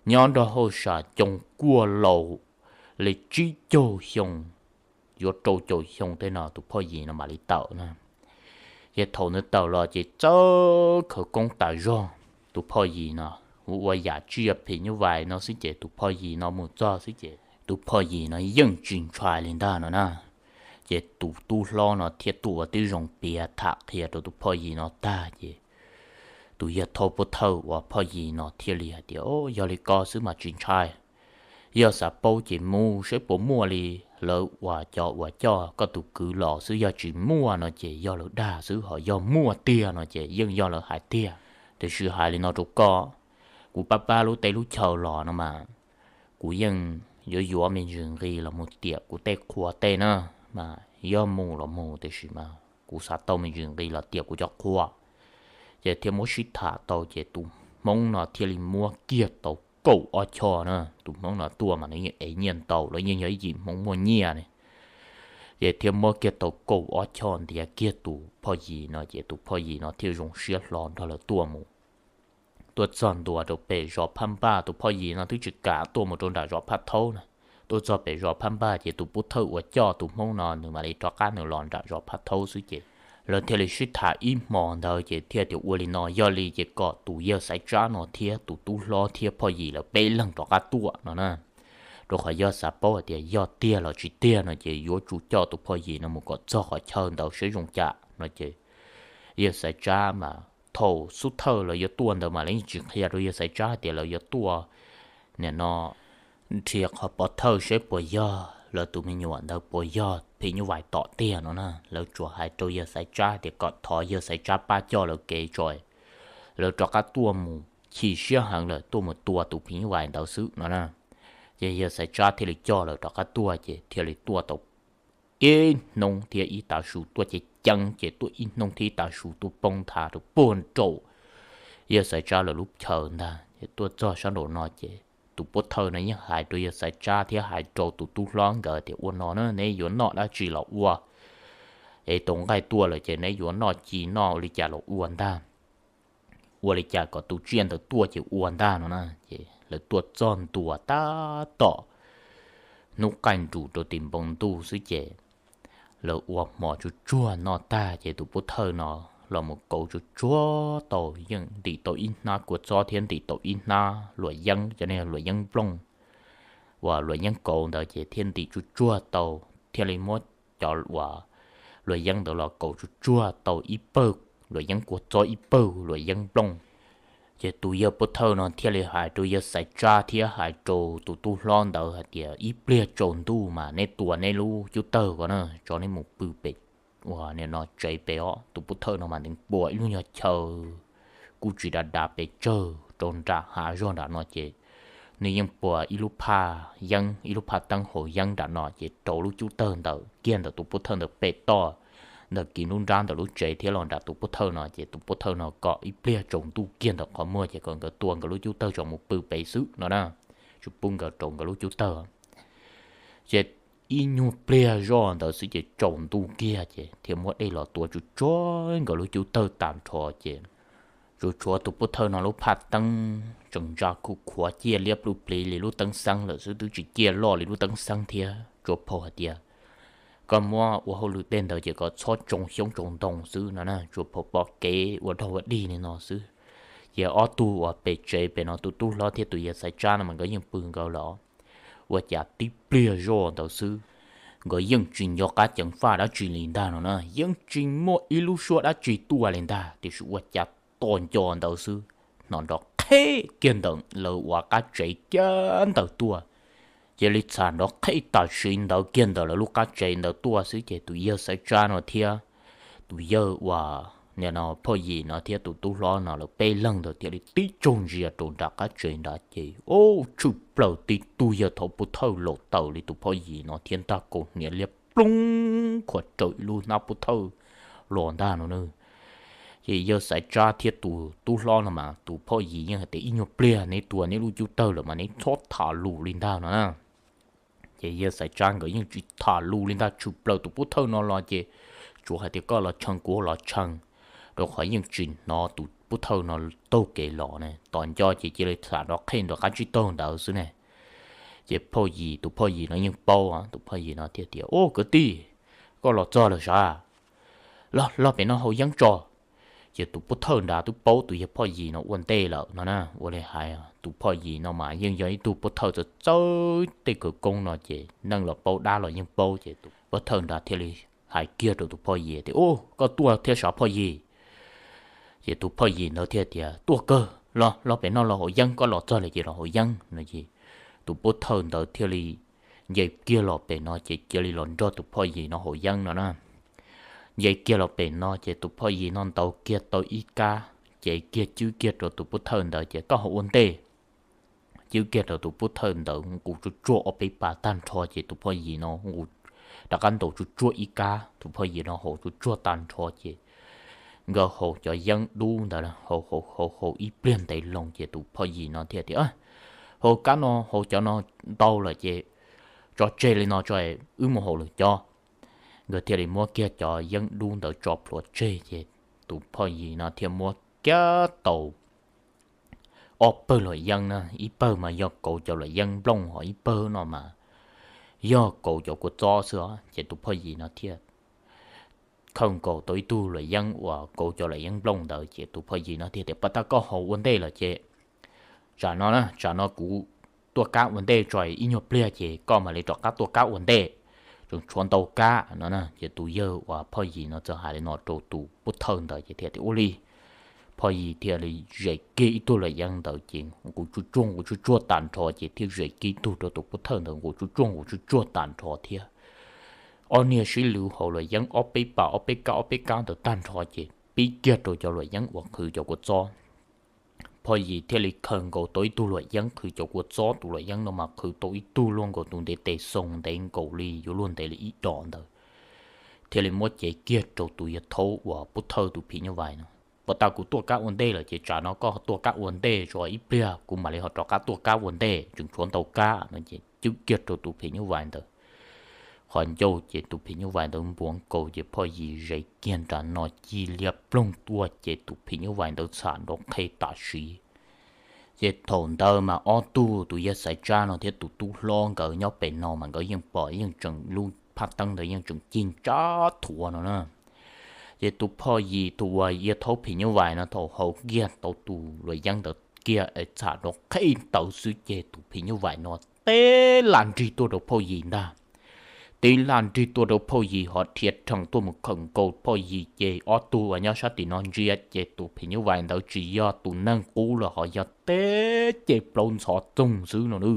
Nyob nrog hauj sam coo kuaj laus li tsib caug xyoo, yuav rau caum xyoo tej no tus Phoj Yis no mam li tawm na. Ces thaum nws tawm los ces txawj khawv koob tas zog. Tus Phoj Yis no ua ua yam tsiaj phim nyuj vais no xwb ces tus Phoj Yis no mus txog xwb ces tus Phoj Yis no yeej tsis ntshai li ntag no na. Ces tus tub hlob no thiaj tuaj ua tib zoo piav tham qhia rau tus Phoj Yis no tag ces tus yawg thaub pub thawj uas Phoj Yis no thiaj li hais tias, Yog li ko xwb mas tsis ntshai. Yog xav paub ces mus saib puas muaj li lawv uas cov uas coj koj tus kwv los xwb, yog tsis muaj no ces yog lawv dag xwb, ho yog muaj tiag no ces yeej yog lawv hais tiag. Tiam sis hais li no rau koj, kuv pab pab lub teb lub chaw los no mas kuv yeej yuav yuav me ntsis nqi los mus tiam kuv tej qhua tej na, mas yog mus los mus, tiam sis mas kuv xav tau me ntsis nqi los tiam kuv cov qhua. Ces thiaj muab sib tham tau ces tus hmoob no thiaj li muab kiag tau kaum ob choj na. Tus hmoob no tuaj mas nws yeej ev nyiaj ntau, lawv yeej yog ib yim hmoob muaj nyiaj ne. Ces thiaj muab kiag tau kaum ob choj ntiav kiag tus phoj yim no, ces tus phoj yim no thiaj zoo siab hlo nrog lawv tuaj mus. Tuaj txog ntua rau pem zos Phaj Npaj, tus phoj yim no twb tsis kam tuaj mus rau nram zos Phaj Thaub na. Tuaj txog pem zos Phaj Npaj ces tus pov thawj uas coj tus hmoob no nws mam li rov qab nws los nram zos Phaj Thaub xwb ces lawv thiaj li sib tham ib hmos ntawd ces thiaj tias ua li no, yog li ces kom tus yawg Xaiv Tsab no thiab tus tub hlob thiab phoj yim lawv peb leeg rov qab tuaj no na. Rau qhov yog xav paub hais tias yog tiag los tsis tiag no ces yuav tsum coj tus phoj yim no mus kom txog qhov chaw ntawd seb zoo cas no ces yawg Xaiv Tsab mas thaum xub thawj lawv yuav tuaj ntawd mas lawv yeej tsis qhia rau yawg Xaiv Tsab hais tias lawv yuav tuaj nim no nrhiav qhov pov thawj seb puas yog lawv tus me nyuam ntawd puas yog phim nyuj vais tom tiag no na. Lawv tsuas hais rau yawg Xaiv Tsab tias kom thov yawg Xaiv Tsab pab coj lawv kev tso, lawv rov qab tuaj mus chim siab heev lawm tuaj mus tua tus phim nyuj vais ntawd xwb no na. Ces yawg Xaiv Tsab thiaj li coj lawv rov qab tuaj ces thiaj li tuaj tau ib hnub thiab ib tav su, tuaj ceev ceev ces tuaj ib hnub thiab ib tav su tuaj poob nthav rau puag nraum yawg Xaiv Tsab lawv lub chaw ntag. Ces tuaj txog sab nraum no ces tus pov thawj no yeej hais rau yawg Xaiv Tsab thiab hais rau tus tub hlob nkawd tias ua no na, neb yuav noj dab tsi los ua, es tau nqaij tuaj lawm ces neb yuav noj ci noj ua li cas los ua ntag, ua li cas kom tus tsiaj ntawd tuaj ces ua ntag no na. Ces lawv tuaj txog ntua tab tom hnub qaij nrus rau tim npoo ntuj xwb ces lawv ua hmo tsuag tsuag noj tag ces tus pov thawj no los mus kauv tsuag tsuag tau, yeej ntim tau ib hnab kua txob thiab ntim tau ib hnab luam yeeb, cov ne luam yeeb nplooj uas luam yeeb kauv ntawd ces thiaj ntim tsuag tsuag tau, thiaj li muab cov uas luam yeeb ntawd los kauv tsuag tsuag tau ib pawg luam yeeb kua txob ib pawg luam yeeb nplooj. Ces tus yawg pov thawj no thiaj li hais rau yawg Xaiv Tsab thiab hais rau tus tub hlob ntawd hais tias ib pliag tsaus ntuj mas neb tua neb lub cub tawg ko na, tso neb mus pw pem uas nim no tsev pem os. Tus pov thawj no mas nws npuab ib lub nyuag chaw kuj tsis dav dav pes tsawg rau nram hav zog nram no ces nws yeej npuab ib lub phaj yeeb, ib lub phaj teeb haus yeeb nram no ces rau lub cub tawg ntawd kiag ntawm tus pov thawj ntawd pem toj, ntawm kiv nruab nrab ntawm lub tsev thiab los nram tus pov thawj no ces tus pov thawj no kom ib pliag tsaus ntuj kiag ntawm qhov muag ces kom nkawd tua nkawd lub cub tawg tso mus pw pem xwb no na, tsis pub nkawd rau nkawd lub cub tawg. Ces ib nyuag pliag zoj ntawd xwb ces tsaus ntuj kiag ces thiaj muab dej los tua tsuag tsuag nkawd lub cub tawg tag nrho ces tsuas tshuav tus pov thawj no lub phaj teeb tseem ntsa khuv khuav ciaj liab pluj pliv li lub teeb xeeb lawm xwb, twb tsis ciaj loj li lub teeb xeeb thiab. Tsuas phau hais tias koj muab ua hauj lwm tej ntawd ces kom txhob tsoo xyoob tsoo ntoo xwb no na, tsuas phau pom kev ua dog ua dig li no xwb. Ces ob tug uas pem tsev pem no tus tub hlob thiab tus yawg Xaiv Tsab no mas nkawd yeej pw nkawd los. Ua cas tib pliag zoj ntawd xwb, nkawd yeej tsis nco qab ceev faj dab tsi li ntag no na, yeej tsis muaj ib lub suab dab tsi tuaj li ntag, tiam sis ua cas tos nco ntawd xwb, hnov nrov qheb kiag ntawm lawv uas qab tsev kiag ntawd tuaj. Cia li txham nrov qheb tam sim ntawd kiag ntawm lawv lub qab tsev ntawd tuaj xwb ces tus yawg Xaiv Tsab no thiab tus yawg uas nim no phauj Yim no thiab tus tub hlob no lawv peb leeg ntawd thiaj li tib tsaug ntsia rau nram qab tsev nrad ces ub, tshwm plaws tib tug yawg thaum pov thawj laus taws li tus phauj Yim no thiab ntaj kaus hniav liab ploog khuam raws ib lub hnab pov thawj los ntag no na. Ces yawg Xaiv Tsab thiab tus tub hlob no mas tus phauj Yim yeej hais tias ib nyuag pliag neb tua neb lub cub tawg lawm mas neb txhob tham lus li ntag no na. Ces yawg Xaiv Tsab nkawd yeej tsis tham lus li ntag, tshwm plaws tus pov thawj no los ces tsuas hais tias koj los tshee kuv los tshee, rau qhov yeej tsis hnov tus pov thawj no taug kev los ne, tos nco ces cia li txham nrov qheb nram qab tsib taug ntawd xwb ne. Ces phauj Yim, tus phauj Yim no yeej paub, tus phauj Yim no thiaj tias ub kwv tij, koj los txog lawm sav, los los pem no haus yeeb tso. Ces tus pov thawj nrad twb paub tus yawg phauj Yim no ua ntej lawm no na, ua li hais tus phauj Yim no mas yeej yog ib tug pov thawj txawj txawj tej khawv koob no ces neeg los paub dab los yeej paub ces tus pov thawj nrad thiaj li hais kiag rau tus phauj Yim tias ub, koj tuaj thiab sav phauj Yim? Ces tus phauj Yim ntawd thiaj tias tuaj kawg, los los pem no los haus yeeb, koj los txog lawm ces los haus yeeb no ces tus pov thawj ntawd thiaj li nce kiag los pem no ces cia li los nrog tus phoj yim no haus yeeb no na. Nce kiag los pem no ces tus phoj yim no ntaus kiag tau ib kab, ces kiag cwb kiag rau tus pov thawj ntawd ces koj haus ua ntej. Cwb kiag rau tus pov thawj ntawd nqus tsuag tsuag ob peb pas tag nrho ces tus phoj yim no nqus rov qab ntaus tsuag tsuag ib kab, tus phoj yim no haus tsuag tsuag tag nrho ces nkawd haus cov yeeb dub ntawd haus haus haus ib pliag ntev loo ces tus phoj yim no thiaj tias, Haus kab no haus cov no ntau lawm ces tso tseg li no tso, wb mus haus lwm cov. Nkawd thiaj li muab kiag cov yeeb dub ntawd tso plhuav tseg ces tus phoj yim no thiaj muab kiag tau ob pawg luam yeeb na, ib pawg mas yog kauv cov luam yeeb nplooj, ho ib pawg no mas yog kauv cov kua txob xwb. Ces tus phoj yim no thiaj khaws nkaus tau ib tug luam yeeb uas kauv cov luam yeeb nplooj ntawd ces tus phoj yim no thiaj tias, Pov thawj, koj haus ua ntej lawm ces tsam no na, tsam no kuv tuaj kab ua ntej tso, ib nyuag pliag ces koj mam li rov qab tuaj kab ua ntej, tseem tshuav ntau kab no na. Ces tus yawg uas phoj yim no txawm hais li no rau tus pov thawj ntawd ces thiaj tias, Ua li. Phoj yim thiaj li zes kiag ib tug luam yeeb ntawd ces nqus tsuag tsuag nqus tsuag tsuag tag nrho ces thiaj zes kiag ib tug rau tus pov thawj ntawd nqus tsuag tsuag nqus tsuag tsuag tag nrho thiab. Ob niag sib lwv haus luam yeeb ob peb pas ob peb kab ob peb kab ntawd tag nrho ces pib kiag rau cov luam yeeb uas qhwv cov kua txob. Phoj yim thiaj li khaws nkaus tau ib tug luam yeeb qhwv cov kua txob, tus luam yeeb no mas qhwv tau ib tug luaj nkaus tus ntev tes xoo, ntev nkaus li yuav luag ntev li ib dos ntawd, thiaj li muab cev kiag rau tus yawg thaub uas pov thawj tus phim nyuj vais no. Pov thawj, kuv tuaj kab ua ntej lawm ces tsam no koj tuaj kab ua ntej tso, ib pliag kuv mam li ho rov qab tuaj kab ua ntej, tseem tshuav ntau kab no. Ces cwb kiag rau tus phim nyuj vais ntawd qhov ncauj ces tus phim nyuj vais ntawd npuav nkaus ces phoj yim zes kiag nram no ci liab ploog tuaj ces tus phim nyuj vais ntawd txham nrov qhe tam sim. Ces thaum ntawd mas ob tug tus yawg Xaiv Tsab no thiab tus tub hlob nkawd nyob pem no mas nkawd yeej pom, yeej tseem lub phaj teeb ntawd yeej tseem ci ntsab thuav no na. Ces tus phoj yim tus uas yawg thaub phim nyuj vais no thaum haus kiag tau tus luam yeeb ntawd kiag es txham nrov qhe tawv xwb ces tus phim nyuj vais no teb laj nrig tuaj rau phoj yim ntag. Teb laj nrig tuaj rau phoj yim ho dhia rhees tuaj mus khawm nkaus phoj yim ces ob tug uas nyob sab tim no ntsia ces tus phim nyuj vais ntawd tsis yog tus neeg qub los ho yog tib ce plaub ntxhov txoog xwb no na.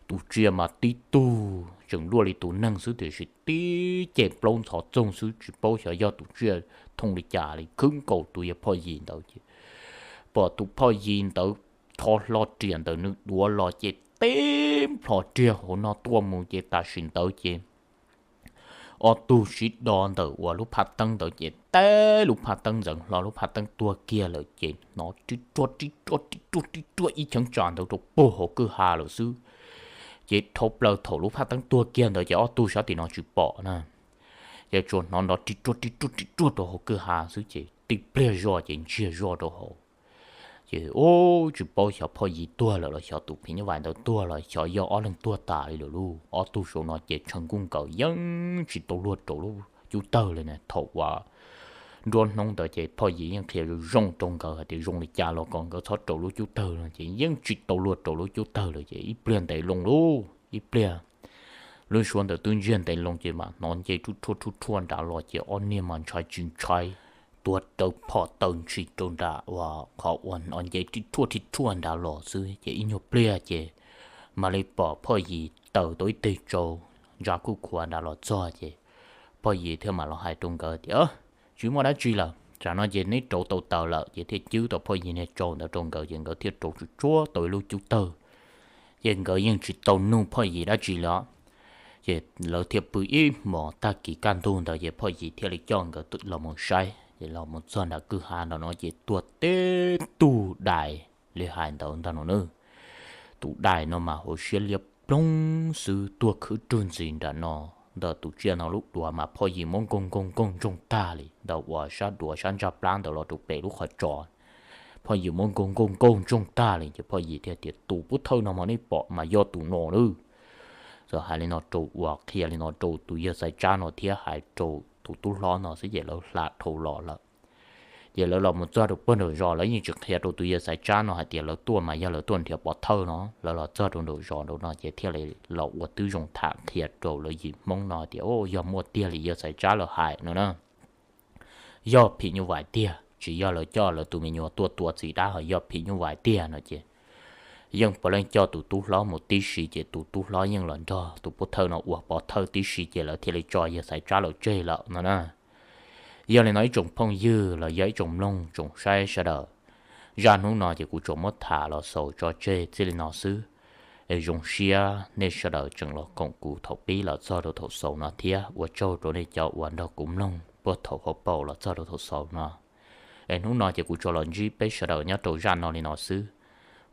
Tus tsiaj mas tib tug tseem luaj li tus neeg xwb tiam sis tib ce plaub ntxhov txoog xwb, tsis paub xyov yog tus tsiaj thooj li cas li khwb nkaus tus yawg phoj yim ntawd ces pom tus phoj yim ntawd rho hlo riam ntawm nws duav los ces teb nplho riag hauv no tuaj mus ces tam sim ntawd ces ob tug sib do ntawm uas lub phaj teeb ntawd ces teb lub phaj teeb ntxeev hlo, lub phaj teeb tuag kiag lawm ces hnov rib ruag rib ruag rib ruag rib ruag ib cheeb tsam ntawd rau puag hauv kwj ha lawm xwb. Ces dhau plaws thaum lub phaj teeb tuag kiag ntawd ces ob tug sab tim no tsis pom na, ces tsuas hnov nrov rib ruag rib ruag rib ruag rau hauv kwj ha xwb ces tib pliag zoj ces ntsiag zoj rau hauv. Ces ub, tsis paub xyov phoj yim tuag lawm los xyov tus phim nyuj vais ntawd tuag los xyov yog ob leeg tuag tas li lawm lauj. Ob tug saum no ces tsheej kuj nkaus yeej tsis tau luag rau lub cub tawg li na. Thaum uas nruab hnub ntawd ces phoj yim yeej qhia zoo zoo rau nkawd hais tias zoo li cas los kom nkawd txhob rau lub cub tawg no ces yeej tsis tau luag rau lub cub tawg lawm ces ib pliag ntev loo lauj, ib pliag lub suab ntawd twb ntsiag ntev loo ces mam hnov nce rub rhuaj rub rhuaj nrad los ces ob niag mas ntshai tsis ntshai tuav rawv phom taw ntshis rau nram uas qhov uas hnov nce rib rhuaj rib rhuaj nrad los xwb ces ib nyuag pliag ces mam li pom phoj yim taws tau ib teg tsau ntsa kuj khuav nrad los txog ces phoj yim thiaj mam los hais rau nkawd tias, Tsis muaj dab tsi lawm, tsam no ces neb rauv tau taws lawm. Ces thiaj cwb tau phoj yim niag tsau ntawd rau nkawd ces nkawd thiaj rauv tsuag tsuag tau ib lub cub tawg. Ces nkawd yeej tsis tau nug phoj yim dab tsi li os. Ces lawv thiaj pw ib hmos, tag kis kaj ntug ntawd ces phoj yim thiaj li coj nkawd los mus saib, ces los mus txog nram kwj ha nram no ces tuaj tib tug dais li hais ntawd ntag no nawb. Tus dais no mas hauv siab liab ploog xwb, tuag khwb rwg ntxiv nram no ntawm tus tsiaj no lub duav mas phoj yim muab nkaug nkaug nkaug ntsoog tag li ntawm uas sab duav sab ntsaj plab ntawd los rau pem lub qhov tsos. Phoj yim muab nkaug nkaug nkaug ntsoog tag li ces phoj yim thiaj tias, Tus pov thawj no mas nej pom mas yog tus no nawb. Txawm hais li no rau uas qhia li no rau tus yawg Xaiv Tsab no thiab hais rau tus tub hlob no xwb ces lawv hla dhau los lawm. Ces lawv los mus txog rau puag nraum zos, lawv yeej tsis qhia rau tus yawg Xaiv Tsab no hais tias lawv tuaj mas yog lawv tuaj nrhiav pov thawj no. Lawv los txog rau nraum zos nraum no ces thiaj li los ua tib zoo tham qhia rau lawv yim Hmoob no hais tias, Yog muaj tiag li yawg Xaiv Tsab lawv hais no na, yog phim nyuj vais tiag, tsis yog lawv coj lawv tus me nyuam tuaj tua txiv dab, ho yog phim nyuj vais tiag no ces yeej puav leej coj tus tub hlob mus tib si ces tus tub hlob yeej los nrog tus pov thawj no ua pov thawj tib si ces lawv thiaj li tso yawg Xaiv Tsab lawm tseg lawm no na. Yog li no ib tsoom phooj ywg los yog ib tsoom mloog tsoom saib sawv daws, zaj hnub no ces kuv tsuas muab tham los xaus tso tseg txij li no xwb. Es zoo siab nej sawv daws tseem los koom kuv thaum pib los txog rau thaum xaus no thiab ua tsaug rau nej cov uas nrog kuv mloog puag thaum hauv paus los txog rau thaum xaus no. Es hnub no ces kuv tsuas los ntsib peb sawv daws nyob rau zaj no li no xwb.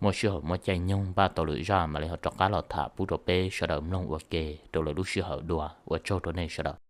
Muaj sij hawm muaj caij nyoog npaj tau lwm zaj mam li ho rov qab los tham pub rau peb sawv daws mloog ua ke rau lwm lub sij hawm dua. Ua tsaug rau nej sawv daws.